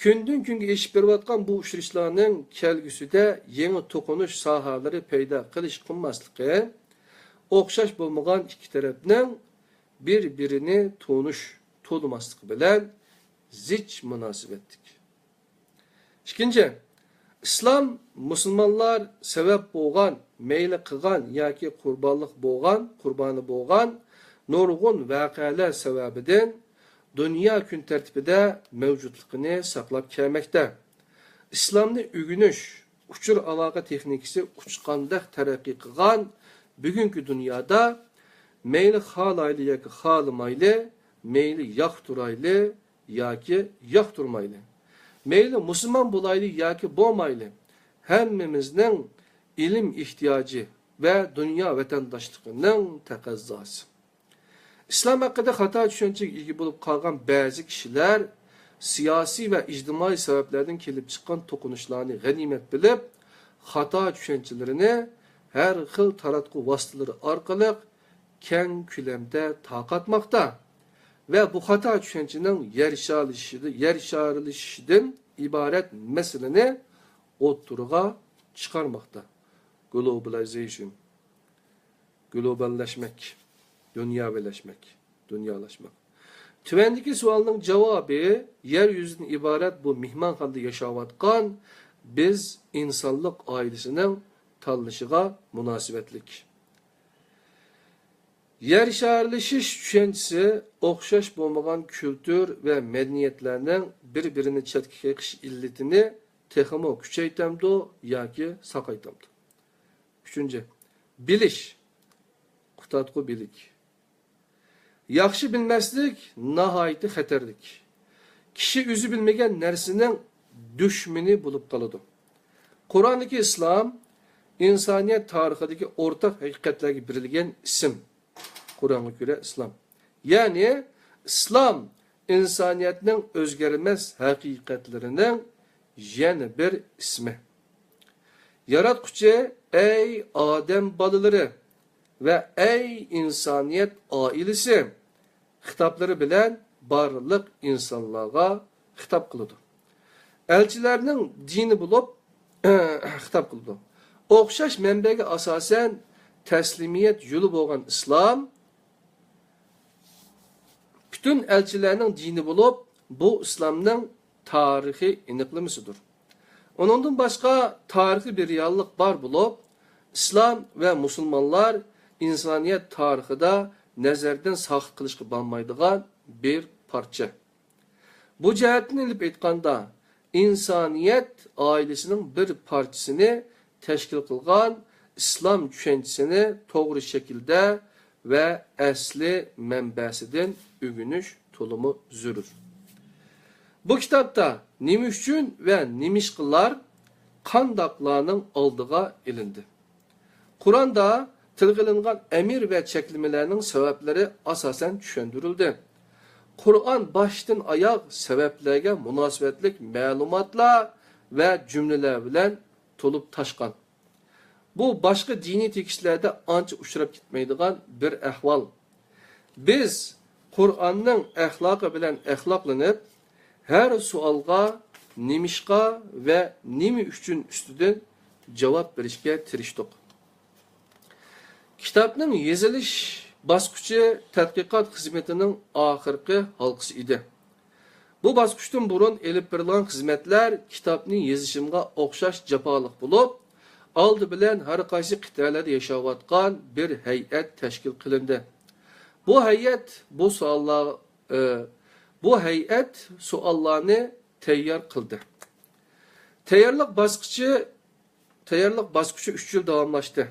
كۈندىن-كۈنگە ئېشىپ بېرىۋاتقان بۇ ئۇچرىشىشلارنىڭ كەلگۈسىدە يېڭى توقۇنۇش ساھەلىرى پەيدا قىلىش-قىلماسلىقى، ئوخشاش بولمىغان ئىككى تەرەپنىڭ بىر-بىرىنى تونۇش، تونۇماسلىقى بىلەن زىچ مۇناسىۋەتلىك. ئىككىنچى، ئىسلام مۇسۇلمانلار سەۋەب بولغان، مەيلى قىلغان ياكى قۇربانلىق بولغان، قۇربانى بولغان نۇرغۇن ۋەقەلەر سەۋەبىدىن دۇنيا كۈن تەرتىپىدە مەۋجۇتلۇقىنى ساقلاپ كەلمەكتە. ئىسلامنى ئۆگىنىش، ئۇچۇر ئالاقە تېخنىكىسى ئۇچقاندەك تەرەققىي قىلغان بۈگۈنكى دۇنيادا مەيلى خالايلى ياكى خالىمايلى، مەيلى ياقتۇرايلى ياكى ياقتۇرمايلى، مەيلى مۇسۇلمان بولايلى ياكى بولمايلى، ھەممىمىزنىڭ ئىلىم ئېھتىياجى ۋە دۇنيا ۋەتەنداشلىقىنىڭ تەقەززاسى. ئىسلام ھەققىدە خاتا چۈشەنچىگە ئىگە بولۇپ قالغان بەزى كىشىلەر سىياسىي ۋە ئىجتىمائىي سەۋەبلەردىن كېلىپ چىققان توقۇنۇشلارنى غەنىيمەت بىلىپ، خاتا چۈشەنچىلىرىنى ھەر خىل تاراتقۇ ۋاسىتىلىرى ئارقىلىق كەڭ كۆلەمدە تارقاتماقتا ۋە بۇ خاتا چۈشەنچىنىڭ يەر شارلىشىشىدىن، يەر شارلىشىشىدىن ئىبارەت مەسىلىنى ئوتتۇرىغا چىقارماقتا. گلوبالىزېيشن، گلوباللاشماق، دۇنياۋىلەشمەك، دۇنيالاشماق. تۆۋەندىكى سوئالنىڭ جاۋابى يەر يۈزىدىن ئىبارەت بۇ مېھمانخانىدا ياشاۋاتقان بىز ئىنسانلىق ئائىلىسىنىڭ تاللىشىغا مۇناسىۋەتلىك. يەر شارلىشىش چۈشەنچىسى ئوخشاش بولمىغان كۈلتۈر ۋە مەدەنىيەتلەرنىڭ بىر-بىرىنى چەتكە قېقىش ئىللىتىنى تېخىمۇ كۈچەيتەمدۇ ياكى ساقايتامدۇ؟ ئۈچىنچى، بىلىش، قۇتادغۇ بىلىك. ياخشى بىلمەسلىك ناھايىتى خەتەرلىك. كىشى ئۆزى بىلمىگەن نەرسىنىڭ دۈشمىنى بولۇپ قالىدۇ. قۇرئاندىكى ئىسلام ئىنسانىيەت تارىخىدىكى ئورتاق ھەقىقەتلەرگە بېرىلگەن ئىسىم. قۇرئانغا كۆرە ئىسلام. يەنى ئىسلام ئىنسانىيەتنىڭ ئۆزگەرمەس ھەقىقەتلىرىنىڭ يەنە بىر ئىسمى. ياراتقۇچى، ئەي ئادەم بالىلىرى ۋە ئەي ئىنسانىيەت ئائىلىسى خىتابلىرى بىلەن بارلىق ئىنسانلارغا خىتاب قىلىدۇ. ئەلچىلەرنىڭ دىنى بولۇپ خىتاب قىلىدۇ. ئوخشاش مەنبەگە ئاساسەن تەسلىمىيەت يولى بولغان ئىسلام پۈتۈن ئەلچىلەرنىڭ دىنى بولۇپ، بۇ ئىسلامنىڭ تارىخىي ئېنىقلىمىسىدۇر. ئۇنىڭدىن باشقا تارىخىي بىر رېئاللىق بار بولۇپ، ئىسلام ۋە مۇسۇلمانلار ئىنسانىيەت تارىخىدا نەزەردىن ساقىت قىلىشقا بولمايدىغان بىر پارچە. بۇ جەھەتتىن ئېلىپ ئېيتقاندا، ئىنسانىيەت ئائىلىسىنىڭ بىر پارچىسىنى تەشكىل قىلغان ئىسلام چۈشەنچىسىنى توغرا شەكىلدە ۋە ئەسلى مەنبەسىدىن ئۆگىنىش تولىمۇ زۆرۈر. بۇ كىتابتا نېمە ئۈچۈن ۋە نېمىشقىلار قانداقلارنىڭ ئالدىغا ئېلىندى؟ قۇرئاندا تىلغا ئېلىنغان ئەمىر ۋە چەكلىمىلەرنىڭ سەۋەبلىرى ئاساسەن چۈشەندۈرۈلدى. قۇرئان باشتىن ئاياغ سەۋەبلەرگە مۇناسىۋەتلىك مەلۇماتلار ۋە جۈملىلەر بىلەن تولۇپ تاشقان. بۇ باشقا دىنىي تېكىستلەردە ئانچە ئۇچراپ كەتمەيدىغان بىر ئەھۋال. بىز قۇرئاننىڭ ئەخلاقى بىلەن ئەخلاقلىنىپ، ھەر سوئالغا نېمىشقا ۋە نېمە ئۈچۈن ئۈستىدىن جاۋاب بېرىشكە تىرىشتۇق. كىتابنىڭ يېزىلىش باسقۇچى تەتقىقات خىزمىتىنىڭ ئاخىرقى ھالقىسى ئىدى. بۇ باسقۇچتىن بۇرۇن ئېلىپ بېرىلغان خىزمەتلەر كىتابنى يېزىشىمغا ئوخشاش جاپالىق بولۇپ، ئالدى بىلەن ھەر قايسى قىتئەلەردە ياشاۋاتقان بىر ھەيئەت تەشكىل قىلىندى. بۇ ھەيئەت بۇ سوئاللار، ئى، بۇ ھەيئەت سوئاللارنى تەييار قىلدى. تەييارلىق باسقۇچى، تەييارلىق باسقۇچى ئۈچ يىل داۋاملاشتى.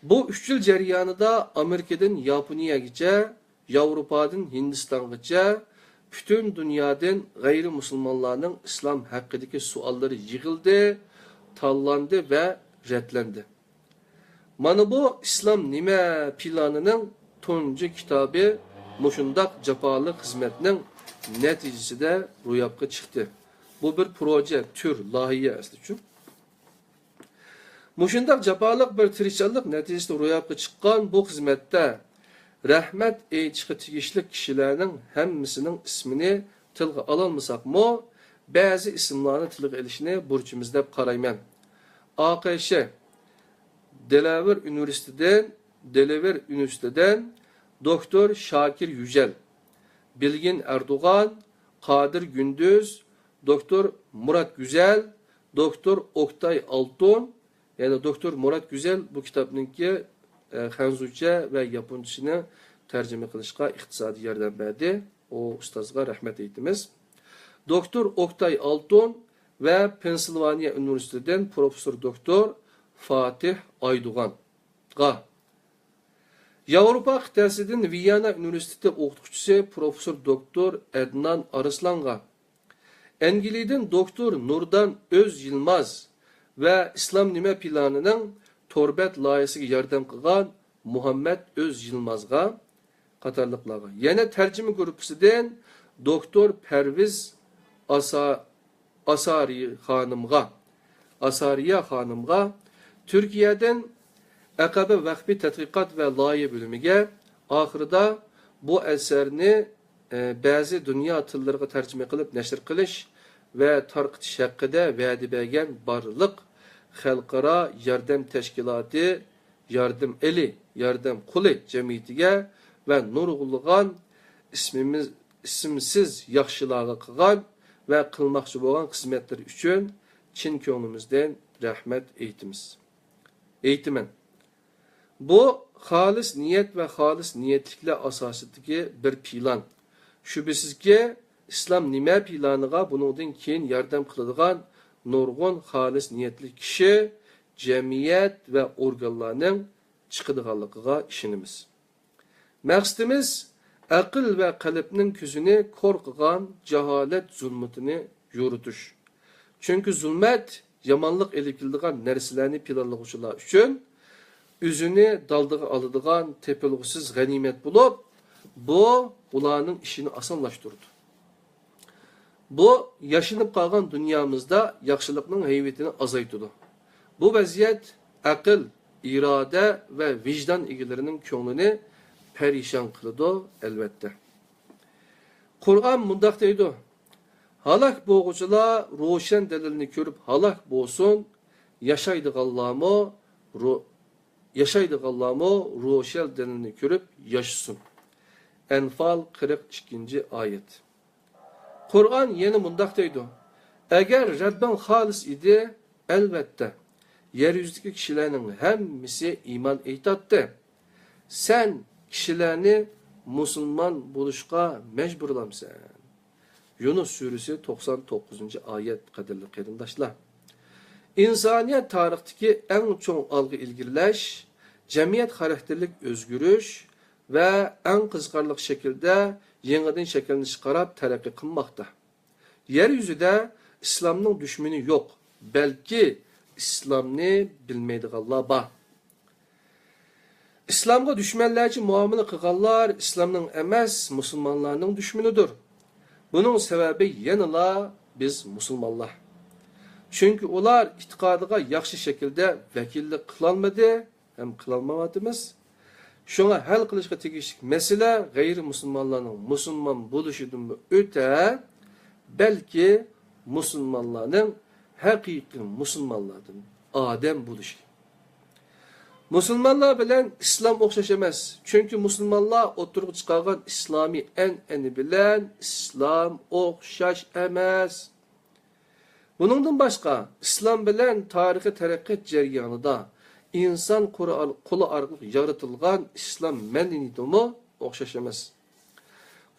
بۇ ئۈچ يىل جەريانىدا ئامېرىكىدىن ياپونىيەگىچە، ياۋروپادىن ھىندىستانغىچە پۈتۈن دۇنيادىن غەيرىي مۇسۇلمانلارنىڭ ئىسلام ھەققىدىكى سوئاللىرى يىغىلدى، تاللاندى ۋە رەتلەندى. مانا بۇ ئىسلام نېمە پىلانىنىڭ تۇنجى كىتابى مۇشۇنداق جاپالىق خىزمەتنىڭ نەتىجىسىدە روياپقا چىقتى. بۇ بىر پروژە، تۈر، لايىھە ئەسلىچۇ. مۇشۇنداق جاپالىق بىر تىرىشچانلىق نەتىجىسىدە روياپقا چىققان بۇ خىزمەتتە رەھمەت ئېيتىشقا تېگىشلىك كىشىلەرنىڭ ھەممىسىنىڭ ئىسمىنى تىلغا ئالالمىساقمۇ، بەزى ئىسىملارنى تىلغا ئېلىشنى بۇرچىمىز دەپ قارايمەن. ئا ق ش، دېلەۋېر ئۇنىۋېرسىتېتىدىن، دېلەۋېر ئۇنىۋېرسىتېتىدىن دوكتور شاكىر يۈجەل، بىلگىن ئەردوغان، قادىر گۈندۈز، دوكتور مۇرات گۈزەل، دوكتور ئوكتاي ئالتۇن، يەنى دوكتور مۇرات گۈزەل بۇ كىتابنىڭكى، ئە، خەنزۇچە ۋە ياپونچىسىنى تەرجىمە قىلىشقا ئىقتىسادىي ياردەم بەردى. ئۇ ئۇستازغا رەھمەت ئېيتىمىز. دوكتور ئوكتاي ئالتۇن ۋە پېنسىلۋانىيە ئۇنىۋېرسىتېتىدىن پروفېسسور دوكتور فاتىھ ئايدوغانغا، ياۋروپا قىتئەسىدىن ۋىيانە ئۇنىۋېرسىتېتى ئوقۇتقۇچىسى پروفېسسور دوكتور ئەدنان ئارسلانغا، ئەنگلىيەدىن دوكتور نۇردان ئۆز يىلماز ۋە ئىسلام نېمە پىلانىنىڭ تور بەت لايىھەسىگە ياردەم قىلغان مۇھەممەت ئۆز يىلمازغا قاتارلىقلارغا، يەنە تەرجىمە گۇرۇپپىسىدىن دوكتور پەرۋىز ئاسا-، ئاسارى خانىمغا، ئاسارىيە خانىمغا، تۈركىيەدىن ئەقەبە ۋەقپى تەتقىقات ۋە لايىھە بۆلۈمىگە، ئاخىرىدا بۇ ئەسەرنى ئە، بەزى دۇنيا تىللىرىغا تەرجىمە قىلىپ نەشر قىلىش ۋە تارقىتىش ھەققىدە ۋەدە بەرگەن بارلىق خەلقئارا ياردەم تەشكىلاتى، ياردەم ئېلى، ياردەم قولى جەمئىيىتىگە ۋە نۇرغۇنلىغان ئىسمىمىز، ئىسىمسىز ياخشىلارغا قىلغان ۋە قىلماقچى بولغان خىزمەتلىرى ئۈچۈن چىن كۆڭلىمىزدىن رەھمەت ئېيتىمىز، ئېيتىمەن. بۇ خالىس نىيەت ۋە خالىس نىيەتلىكلەر ئاساسىدىكى بىر پىلان. شۈبھىسىزكى، ئىسلام نېمە پىلانىغا بۇنىڭدىن كېيىن ياردەم قىلىدىغان نۇرغۇن خالىس نىيەتلىك كىشى، جەمئىيەت ۋە ئورگانلارنىڭ چىقىدىغانلىقىغا ئىشىنىمىز. مەقسىتىمىز، ئەقىل ۋە قەلبنىڭ كۆزىنى كور قىلغان جاھالەت زۇلمىتىنى يورۇتۇش. چۈنكى زۇلمەت يامانلىق ئېلىپ كېلىدىغان نەرسىلەرنى پىلانلىغۇچىلار ئۈچۈن ئۆزىنى دالدىغا ئالىدىغان تېپىلغۇسىز غەنىيمەت بولۇپ، بۇ ئۇلارنىڭ ئىشىنى ئاسانلاشتۇرىدۇ. بۇ ياشىنىپ قالغان دۇنيامىزدا ياخشىلىقنىڭ ھەيۋىتىنى ئازايتىدۇ. بۇ ۋەزىيەت ئەقىل، ئىرادە ۋە ۋىجدان ئىگىلىرىنىڭ كۆڭلىنى پەرىشان قىلىدۇ، ئەلۋەتتە. قۇرئان مۇنداق دەيدۇ: «ھالاك بولغۇچىلار روشەن دەلىلنى كۆرۈپ ھالاك بولسۇن، ياشايدىغانلارمۇ رو-، ياشايدىغانلارمۇ روشەن دەلىلنى كۆرۈپ ياشىسۇن.» ئەنفال، قىرىق ئىككىنچى ئايەت. قۇرئان يەنە مۇنداق دەيدۇ: «ئەگەر رەببىڭ خالىس ئىدى، ئەلۋەتتە، يەر يۈزىدىكى كىشىلەرنىڭ ھەممىسى ئىمان ئېيتاتتى. سەن كىشىلەرنى مۇسۇلمان بولۇشقا مەجبۇرلامسەن؟» يۇنۇس سۈرىسى، توقسان توققۇزىنچى ئايەت. قەدىرلىك قېرىنداشلار، ئىنسانىيەت تارىختىكى ئەڭ چوڭ ئالغا ئىلگىرىلەش، جەمئىيەت خاراكتېرلىك ئۆزگىرىش ۋە ئەڭ قىزىقارلىق شەكىلدە يېڭىدىن شەكىللىنىشكە قاراپ تەرەققىي قىلماقتا. يەر يۈزىدە ئىسلامنىڭ دۈشمىنى يوق، بەلكى ئىسلامنى بىلمەيدىغانلار بار. ئىسلامغا دۈشمەنلەرچە مۇئامىلە قىلغانلار ئىسلامنىڭ ئەمەس، مۇسۇلمانلارنىڭ دۈشمىنىدۇر. بۇنىڭ سەۋەبى يەنىلا بىز مۇسۇلمانلار. چۈنكى ئۇلار ئېتىقادىغا ياخشى شەكىلدە ۋەكىللىك قىلالمىدى ھەم قىلالمايۋاتىمىز. شۇڭا ھەل قىلىشقا تېگىشلىك مەسىلە غەيرىي مۇسۇلمانلارنىڭ مۇسۇلمان بولۇشىدىنمۇ ئۆتە، بەلكى مۇسۇلمانلارنىڭ ھەقىقىي مۇسۇلمانلاردىن ئادەم بولۇشى. مۇسۇلمانلار بىلەن ئىسلام ئوخشاش ئەمەس، چۈنكى مۇسۇلمانلار ئوتتۇرىغا چىقارغان ئىسلامىي ئەنئەنە بىلەن ئىسلام ئوخشاش ئەمەس. بۇنىڭدىن باشقا، ئىسلام بىلەن تارىخىي تەرەققىيات جەريانىدا ئىنسان قولى ئار-، قولى ئارقىلىق يارىتىلغان ئىسلام مەدەنىيىتىمۇ ئوخشاش ئەمەس.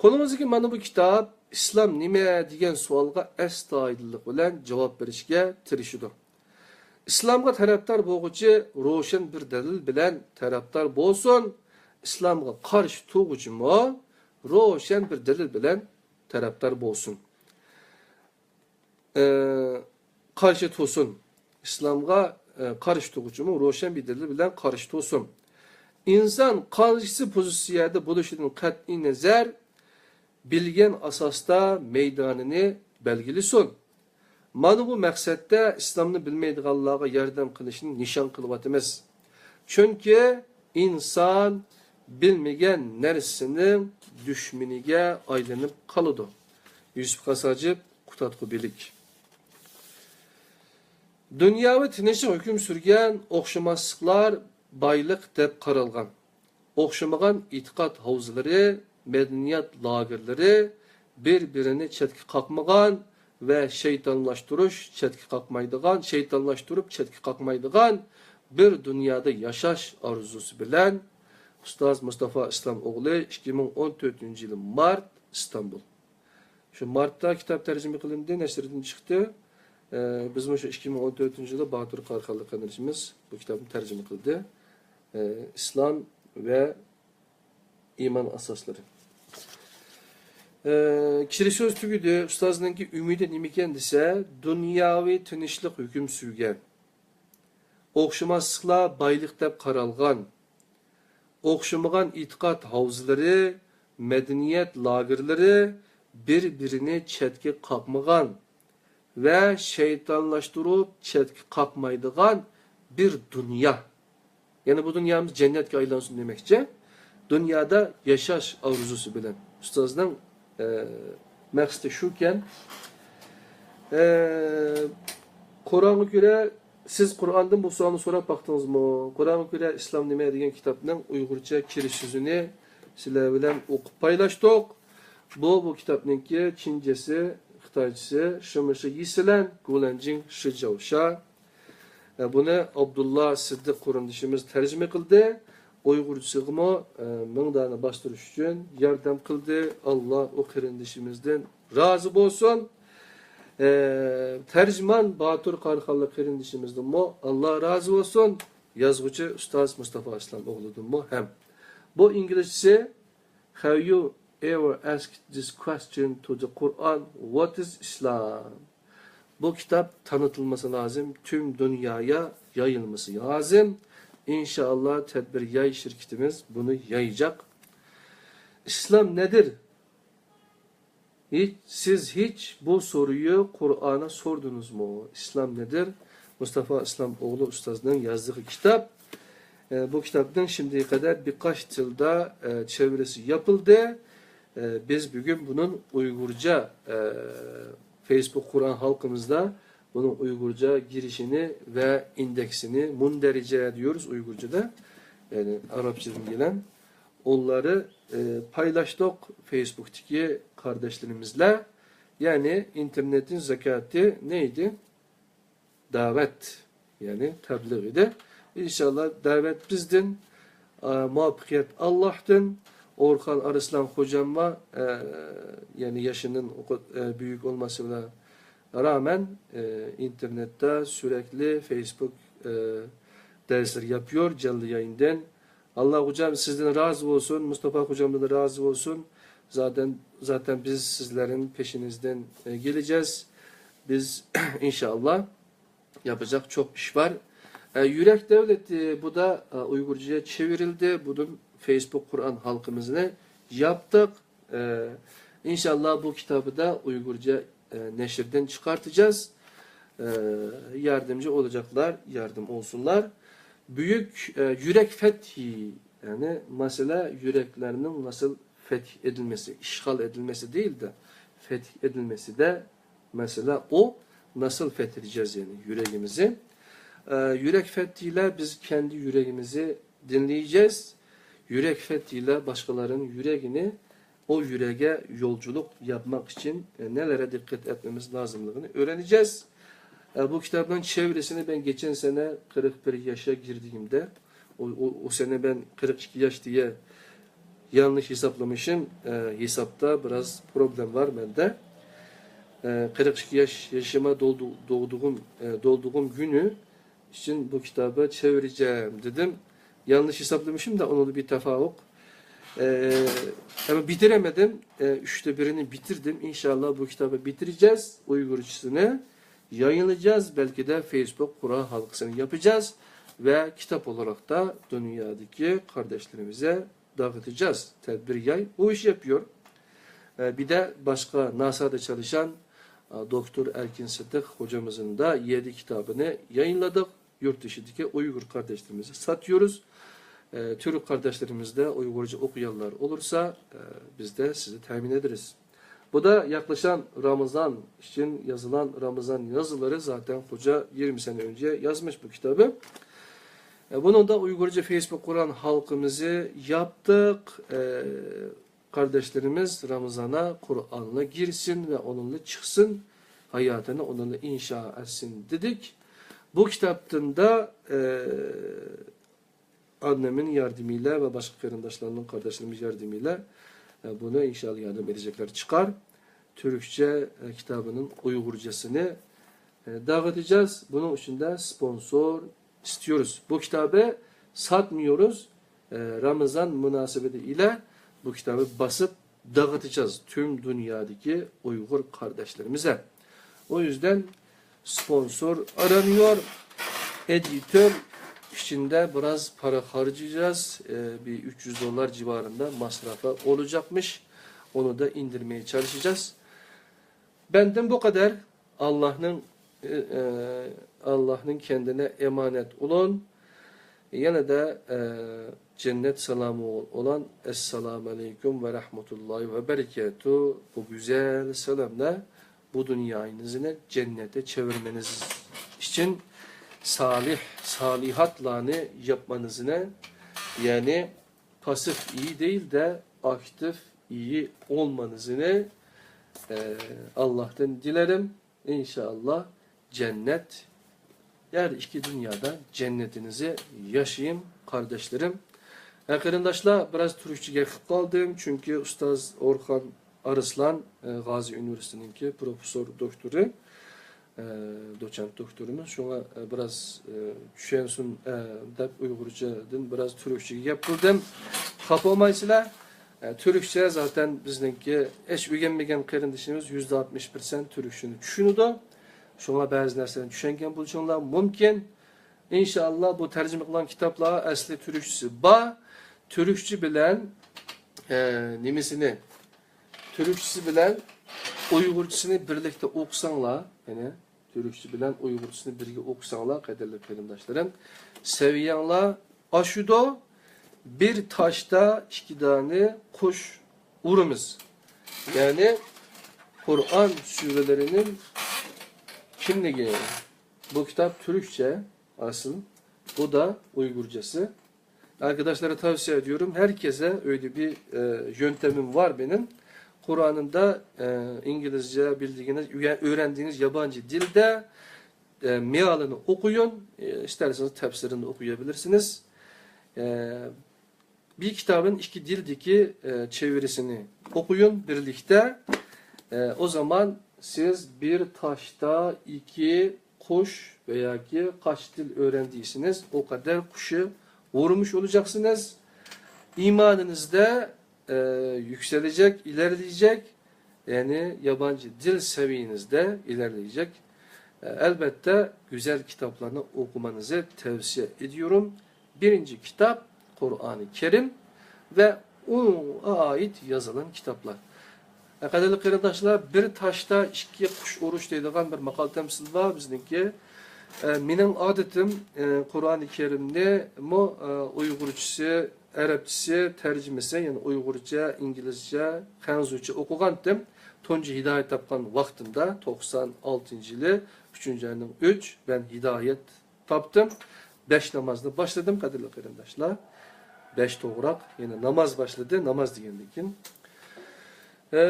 قولىڭىزدىكى مانا بۇ كىتاب ئىسلام نېمە دېگەن سوئالغا ئەستايىدىللىق بىلەن جاۋاب بېرىشكە تىرىشىدۇ. ئىسلامغا تەرەپدار بولغۇچى روشەن بىر دەلىل بىلەن تەرەپدار بولسۇن، ئىسلامغا قارشى تۇرغۇچىمۇ روشەن بىر دەلىل بىلەن تەرەپدار بولسۇن. ئە، قارشى تۇرسۇن. ئىسلامغا، ئە، قارشى تۇرغۇچىمۇ روشەن بىر دەلىل بىلەن قارشى تۇرسۇن. ئىنسان قارشى پوزىتسىيەدە بولۇشىدىن قەتئىينەزەر، بىلگەن ئاساستا مەيدانىنى بەلگىلىسۇن. مانا بۇ مەقسەتتە ئىسلامنى بىلمەيدىغانلارغا ياردەم قىلىشنى نىشان قىلىۋاتىمىز. چۈنكى ئىنسان بىلمىگەن نەرسىنىڭ دۈشمىنىگە ئايلىنىپ قالىدۇ. يۈسۈپ خاس ھاجىپ، قۇتادغۇ بىلىك. دۇنياۋى تىنچلىق ھۆكۈم سۈرگەن، ئوخشىماسلىقلار بايلىق دەپ قارالغان. ئوخشىمىغان ئېتىقاد ھاۋزىلىرى، مەدەنىيەت لاگېرلىرى بىر-بىرىنى چەتكە قاقمىغان ۋە شەيتانلاشتۇرۇش چەتكە قاقمايدىغان، شەيتانلاشتۇرۇپ چەتكە قاقمايدىغان بىر دۇنيادا ياشاش ئارزۇسى بىلەن، ئۇستاز مۇستافا ئىسلام ئوغلى، ئىككى مىڭ ئون تۆتىنچى يىلى مارت، ئىستانبۇل. شۇ مارتتا كىتاب تەرجىمە قىلىندى، نەشردىن چىقتى. ئە، بىزمۇ شۇ ئىككى مىڭ ئون تۆتىنچى يىلى باتۇر قاراخانلىق قېرىندىشىمىز بۇ كىتابنى تەرجىمە قىلدى. ئە، ئىسلام ۋە ئىمان ئاساسلىرى. ئە، كىشىلىك سۆز تۈگىدى. ئۇستازنىڭكى ئۈمىدى نېمىكەن دېسە، دۇنياۋى تىنچلىق ھۆكۈم سۈرگەن. ئوخشىماسلىقلار بايلىق دەپ قارالغان، ئوخشىمىغان ئېتىقاد ھاۋزىلىرى، مەدەنىيەت لاگېرلىرى بىر-بىرىنى چەتكە قاقمىغان ۋە شەيتانلاشتۇرۇپ چەتكە قاقمايدىغان بىر دۇنيا. يەنى بۇ دۇنيامىز جەننەتكە ئايلانسۇن دېمەكچى. دۇنيادا ياشاش ئارزۇسى بىلەن. ئۇستازنىڭ، ئە، مەقسىتى شۇكەن. ئە، قۇرئانغا كۆرە، سىز قۇرئاندىن بۇ سوئالنى سوراپ باقتىڭىزمۇ؟ قۇرئانغا كۆرە ئىسلام نېمە دېگەن كىتابنىڭ ئۇيغۇرچە كىرىش سۆزىنى سىلەر بىلەن ئوقۇپ پايلاشتۇق. بۇ، بۇ كىتابنىڭكى چىنجەسى، خىتايچىسى، شىمىشى يىسىلەن، گۇلەنجىڭ شىجاۋشا. ئە، بۇنى ئابدۇللا سىددىق قېرىندىشىمىز تەرجىمە قىلدى. ئۇيغۇرچىسىغىمۇ، ئە، مىڭ دانە باستۇرۇش ئۈچۈن ياردەم قىلدى. ئاللا ئۇ قېرىندىشىمىزدىن رازى بولسۇن. ئە، تەرجىمان باتۇر قاراخانلىق قېرىندىشىمىزدىنمۇ ئاللا رازى بولسۇن. يازغۇچى ئۇستاز مۇستافا ئىسلام ئوغلىدىنمۇ ھەم. بۇ ئىنگلىزچىسى، Have you ever asked this question to the Quran? What is Islam? بۇ كىتاب تانىتىلمىسى لازىم، تۈم دۇنيايا يايىلمىسى لازىم. ئىنشائاللا، تەدبىر ياي شىركىتىمىز بۇنى يايىجاق. ئىسلام نەدىر؟ ھېچ، سىز ھېچ بۇ سورۇيۇ قۇرئانى سوردىڭىزمۇ؟ ئىسلام نەدىر؟ مۇستافا ئىسلام ئوغلى ئۇستازنىڭ يازدىغى كىتاب. ئە، بۇ كىتابنىڭ شىمدىگە قەدەر بىر قاچ تىلدا، ئە، چېۋرىسى ياپىلدى. ئە، بىز بۈگۈن بۇنىڭ ئۇيغۇرچە، ئە، فېيسبۇك قۇرئان ھالقىمىزدا بۇنىڭ ئۇيغۇرچە گىرىشىنى ۋە ئىندېكسىنى، مۇندەرىجە دېيورۇز ئۇيغۇرچىدا، يەنى ئەرەبچىدىن كېلەن، ئونلارنى، ئە، پايلاشتۇق فېيسبۇكتىكى قارداشلىرىمىزلا. يەنى ئىنتېرنېتنىڭ زاكاتى نەيدى؟ دەۋەت، يەنى تەبلىغ ئىدى. ئىنشاللا دەۋەت بىزدىن، ئە، مۇۋەپپەقىيەت ئاللاھتىن. ئورخان ئارسلان خوجام ۋە، ئە، يەنى يېشىدىن ئوقۇ-، ئە، بۈيۈك بولماسلىقىغا رامەن، ئە، ئىنتېرنېتتا سۈرەكلى فېيسبۇك، ئە، دەرسلىرى ياپىيور جانلى يايىندىن. ئاللا خوجام سىزدىن رازى بولسۇن، مۇستافا خوجامدىن رازى بولسۇن. زاتەن، زاتەن بىز سىزلەرنىڭ پېشىنىزدىن، ئە، گېلىجەز. بىز ئىنشاللا ياپىجاق چوق ئىش بار. ئە، يۈرەك دەۋلىتى، بۇ دا، ئە، ئۇيغۇرچە چېۋرىلدى. بۇدىن فېيسبۇك قۇرئان ھالقىمىزنى ياپتۇق. ئە، ئىنشاللا بۇ كىتابى دا ئۇيغۇرچە، ئە، نەشردىن چىقارتىجاز. ئە، ياردەمچى ئولاجاقلار ياردەم ئولسۇنلار. بۈيۈك، ئە، يۈرەك فەتھى، يەنى مەسىلە يۈرەكلەرنىڭ ناسىل فەتھ ئېدىلمىسى، ئىشغال ئېدىلمىسى دېيىلدى. فەتھ ئېدىلمىسىدە مەسىلە ئۇ، ناسىل فەتھلىيەلەيسىز، يەنى يۈرىكىمىزنى. ئە، يۈرەك فەتھىيەلەي، بىز كەندى يۈرىكىمىزنى دىنلەيجەز. يۈرەك فەتھىيەلەي باشقىلارنىڭ يۈرىكىنى، ئۇ يۈرەككە يولچۇلۇق ياپماق ئۈچۈن، ئە، نەلەرگە دىققەت ئەتمىمىز لازىملىقىنى ئۆگىنىجەز. E, bu kitabın çevirisini ben geçen sene kırk bir yaşa girdiğimde, o, o, o sene ben kırk iki yaş diye yanlış hesaplamışım. E, hesapta biraz problem var bende. E, kırk iki yaş yaşıma doldu, doğduğum, e, dolduğum günü için bu kitabı çevireceğim dedim. Yanlış hesaplamışım da onu da bir tefavuk. E, ama bitiremedim. E, üçte birini bitirdim. İnşallah bu kitabı bitireceğiz. Uygurcasını yayınlayacağız. Belki de Facebook Kur'an halkasını yapacağız ve kitap olarak da dünyadaki kardeşlerimize dağıtacağız. Tedbir yay o iş yapıyor. E, bir de başka NASA'da çalışan e, Doktor Erkin Sıddık hocamızın da yedi kitabını yayınladık. Yurt dışındaki Uygur kardeşlerimize satıyoruz. E, Türk kardeşlerimiz de Uygurca okuyanlar olursa e, biz de sizi temin ederiz. Bu da yaklaşan Ramazan için yazılan Ramazan yazıları, zaten hoca yirmi sene önce yazmış bu kitabı. E, bunu da Uygurca Facebook Kur'an halkımızı yaptık. E, kardeşlerimiz Ramazan'a Kur'an'la girsin ve onunla çıksın, hayatını onunla inşa etsin dedik. Bu kitaptan da e, annemin yardımıyla ve başka kardeşlerimiz yardımıyla e, bunu inşallah yardım edecekler çıkar. Türkçe e, kitabının Uygurcasını e, dağıtacağız. Bunun için de sponsor istiyoruz. Bu kitabı satmıyoruz. E, Ramazan münasebeti ile bu kitabı basıp dağıtacağız tüm dünyadaki Uygur kardeşlerimize. O yüzden sponsor aranıyor. Editör içinde biraz para harcayacağız. E, bir üç yüz dolar civarında masrafı olacakmış. Onu da indirmeye çalışacağız. Benden bu kadar. Allah'ın e, e, Allah'ın kendine emanet olun. Yine de e, cennet selamı olan Esselamu Aleyküm ve Rahmetullahi ve Berekatuhu. Bu güzel selamla bu dünyanızı cennete çevirmeniz için salih, salihatlarını yapmanızını, yani pasif iyi değil de aktif iyi olmanızını e, Allah'tan dilerim. İnşallah cennet, yani iki dünyada cennetinizi yaşayın kardeşlerim. E, kardeşler, biraz Türkçe'ye kaldım çünkü Ustaz Orhan Arıslan, e, Gazi Üniversitesi'ninki profesör doktoru, e, doçent doktorumuz. Şuna e, biraz e, düşünsün e, dep Uygurcadan biraz Türkçe'ye yapıldım. Kapılmaysılar. E, Türkçe zaten bizimki hiç öğrenmegen kardeşimiz yüzde altmış bir sen Türkçe'ni düşünüdü. Şuna bazı derslerini düşüngen buluşunlar mümkün. İnşallah bu tercüme kılan kitaplar asli Türkçesi bar. Türkçe bilen e, nimesini Türkçesi bilen Uygurcasını birlikte okusanlar, yani Türkçe bilen Uygurcasını birge okusanlar, kaderli kardeşlerim, seviyenler aşudo bir taşta iki tane kuş urumuz. Yani Kur'an surelerinin kimliği. Bu kitap Türkçe asıl, bu da Uygurcası. Arkadaşlara tavsiye ediyorum. Herkese öyle bir e, yöntemim var benim. Kur'an'ın da e, İngilizce bildiğiniz, üye- öğrendiğiniz yabancı dilde e, mealini okuyun. E, isterseniz tefsirini okuyabilirsiniz. E, bir kitabın iki dildeki e, çevirisini okuyun birlikte. E, o zaman siz bir taşta iki kuş veya ki kaç dil öğrendiyseniz o kadar kuşu vurmuş olacaksınız. İmanınız da e, yükselecek, ilerleyecek. Yani yabancı dil seviyeniz de ilerleyecek. E, elbette güzel kitaplarını okumanızı tavsiye ediyorum. Birinci kitap Kur'an-ı Kerim ve ona ait yazılan kitaplar. E, kaderli kardeşler, bir taşta iki kuş uruş deydiğen bir makal temsil var bizimki. E, mening odatim e, Qur'oni Karimni mu e, Uyg'urchasi, arabchasi, tarjimasi, ya'ni Uyg'urcha, Inglizcha, Xanzucha o'qigandim. Tunji hidoyat topgan vaqtimda, to'qson oltinchi yili, uchinchi oyning uch, men hidoyat topdim. Besh namozni boshladim, qadrli qarindoshlar. Besh to'g'roq, ya'ni namoz boshladi, namoz degandan keyin. ئە،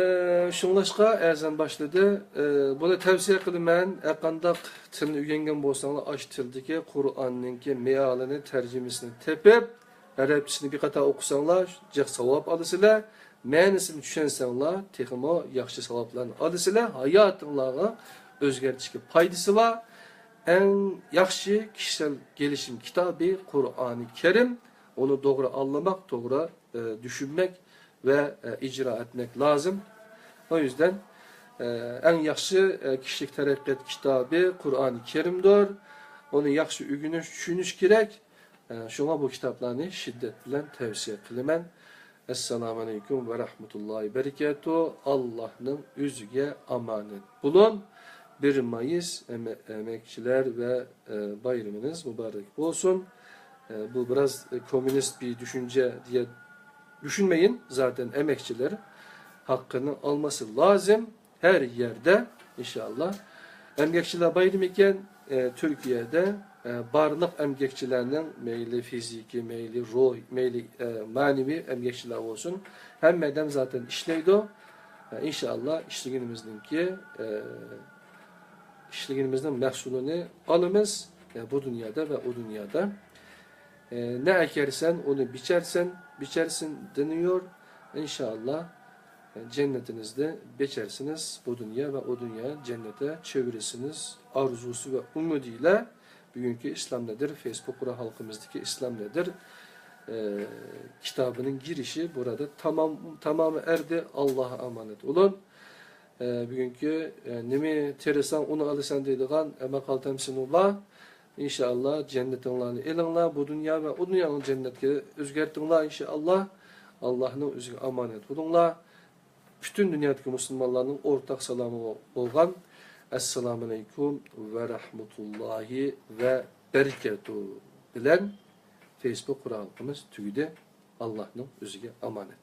شۇڭلاشقا ئەزان باشلىدى. ئە، بۇنى تەۋسىيە قىلىمەن. ھەرقانداق تىلنى ئۆگەنگەن بولساڭلار، ئاشۇ تىلدىكى قۇرئاننىڭكى مېئالىنى، تەرجىمىسىنى تېپىپ، ئەرەبچىسىنى بىر قاتار ئوقۇساڭلار، جىق ساۋاب ئالىسىلەر. مەنىسىنى چۈشەنسەڭلار، تېخىمۇ ياخشى ساۋابلارنى ئالىسىلەر. ھاياتىڭلارغا ئۆزگەرتىشكە پايدىسى بار. ئەڭ ياخشى كىشىسەل گېلىشىم كىتابى قۇرئانى كەرىم. ئۇنى توغرا ئاڭلىماق، توغرا، ئە، چۈشەنمەك ۋە، ئە، ئىجرا ئەتمەك لازىم. ئۇ يۈزدىن، ئە، ئەڭ ياخشى، ئە، كىشىلىك تەرەققىيات كىتابى قۇرئانى كەرىمدۇر. ئۇنى ياخشى ئۆگىنىش، چۈشىنىش كېرەك. ئە، شۇڭا بۇ كىتابلارنى شىددەت بىلەن تەۋسىيە قىلىمەن. ئەسسالامۇ ئەلەيكۇم ۋە رەھمەتۇللاھى بەرىكاتۇ. ئاللاھنىڭ ئۆزىگە ئامانەت بولۇڭ. بىر مايىس ئەمە-، ئەمەكچىلەر ۋە، ئە، بايرىمىڭىز مۇبارەك بولسۇن. ئە، بۇ بىراز، ئە، كوممۇنىست بىر چۈشەنچە دېيە چۈشەنمەيمەن. زاتەن ئەمەكچىلەر ھەققىنى ئالماسى لازىم. ھەر يەردە، ئىنشائاللا. ئەمگەكچىلەر بايرىمى ئىكەن، ئە، تۈركىيەدە، ئە، بارلىق ئەمگەكچىلەرنىڭ مەيلى فىزىكىي، مەيلى روھ، مەيلى، ئە، مەنىۋى ئەمگەكچىلەر بولسۇن، ھەممە ئادەم زاتەن ئىشلەيدۇ. ئە، ئىنشائاللا، ئىشلىگىنىمىزنىڭكى، ئە، ئىشلىگىنىمىزنىڭ مەھسۇلىنى ئالىمىز، ئە، بۇ دۇنيادا ۋە ئۇ دۇنيادا. ئە، نە ئەكەرسەن، ئۇنى بىچەرسەن، بىچەرسەن دېنىيور. ئىنشائاللا، ئە، جەننىتىڭىزدە بىچەرسىڭىز، بۇ دۇنيا ۋە ئۇ دۇنيا جەننەتتە چېۋىرىسىڭىز ئارزۇسى ۋە ئۈمىدى بىلەن بۈگۈنكى ئىسلام نەدىر، فېيسبۇك قورال ھالقىمىزدىكى ئىسلام نەدىر، ئە، كىتابىنىڭ گىرىشى بۇردا تامام، تامامى ئەردى. ئاللاھقا ئامانەت بولۇڭ. ئە، بۈگۈنكى، ئە، نېمە تېرىساڭ، ئۇنى ئالىسەن دەيدىغان، ئە، ماقال تەمسىلى بار. ئىنشائاللا، جەننىتىڭلارنى ئېلىڭلار، بۇ دۇنيا ۋە ئۇ دۇنيانى جەننەتكە ئۆزگەرتىڭلار، ئىنشائاللا. ئاللاھنىڭ ئۆزىگە ئامانەت بولۇڭلار. پۈتۈن دۇنيادىكى مۇسۇلمانلارنىڭ ئورتاق سالامى بولغان ئەسسالامۇ ئەلەيكۇم ۋە رەھمەتۇللاھى ۋە بەرىكاتۇ بىلەن فېيسبۇك قورال ھالقىمىز تۈگىدى. ئاللاھنىڭ ئۆزىگە ئامانەت.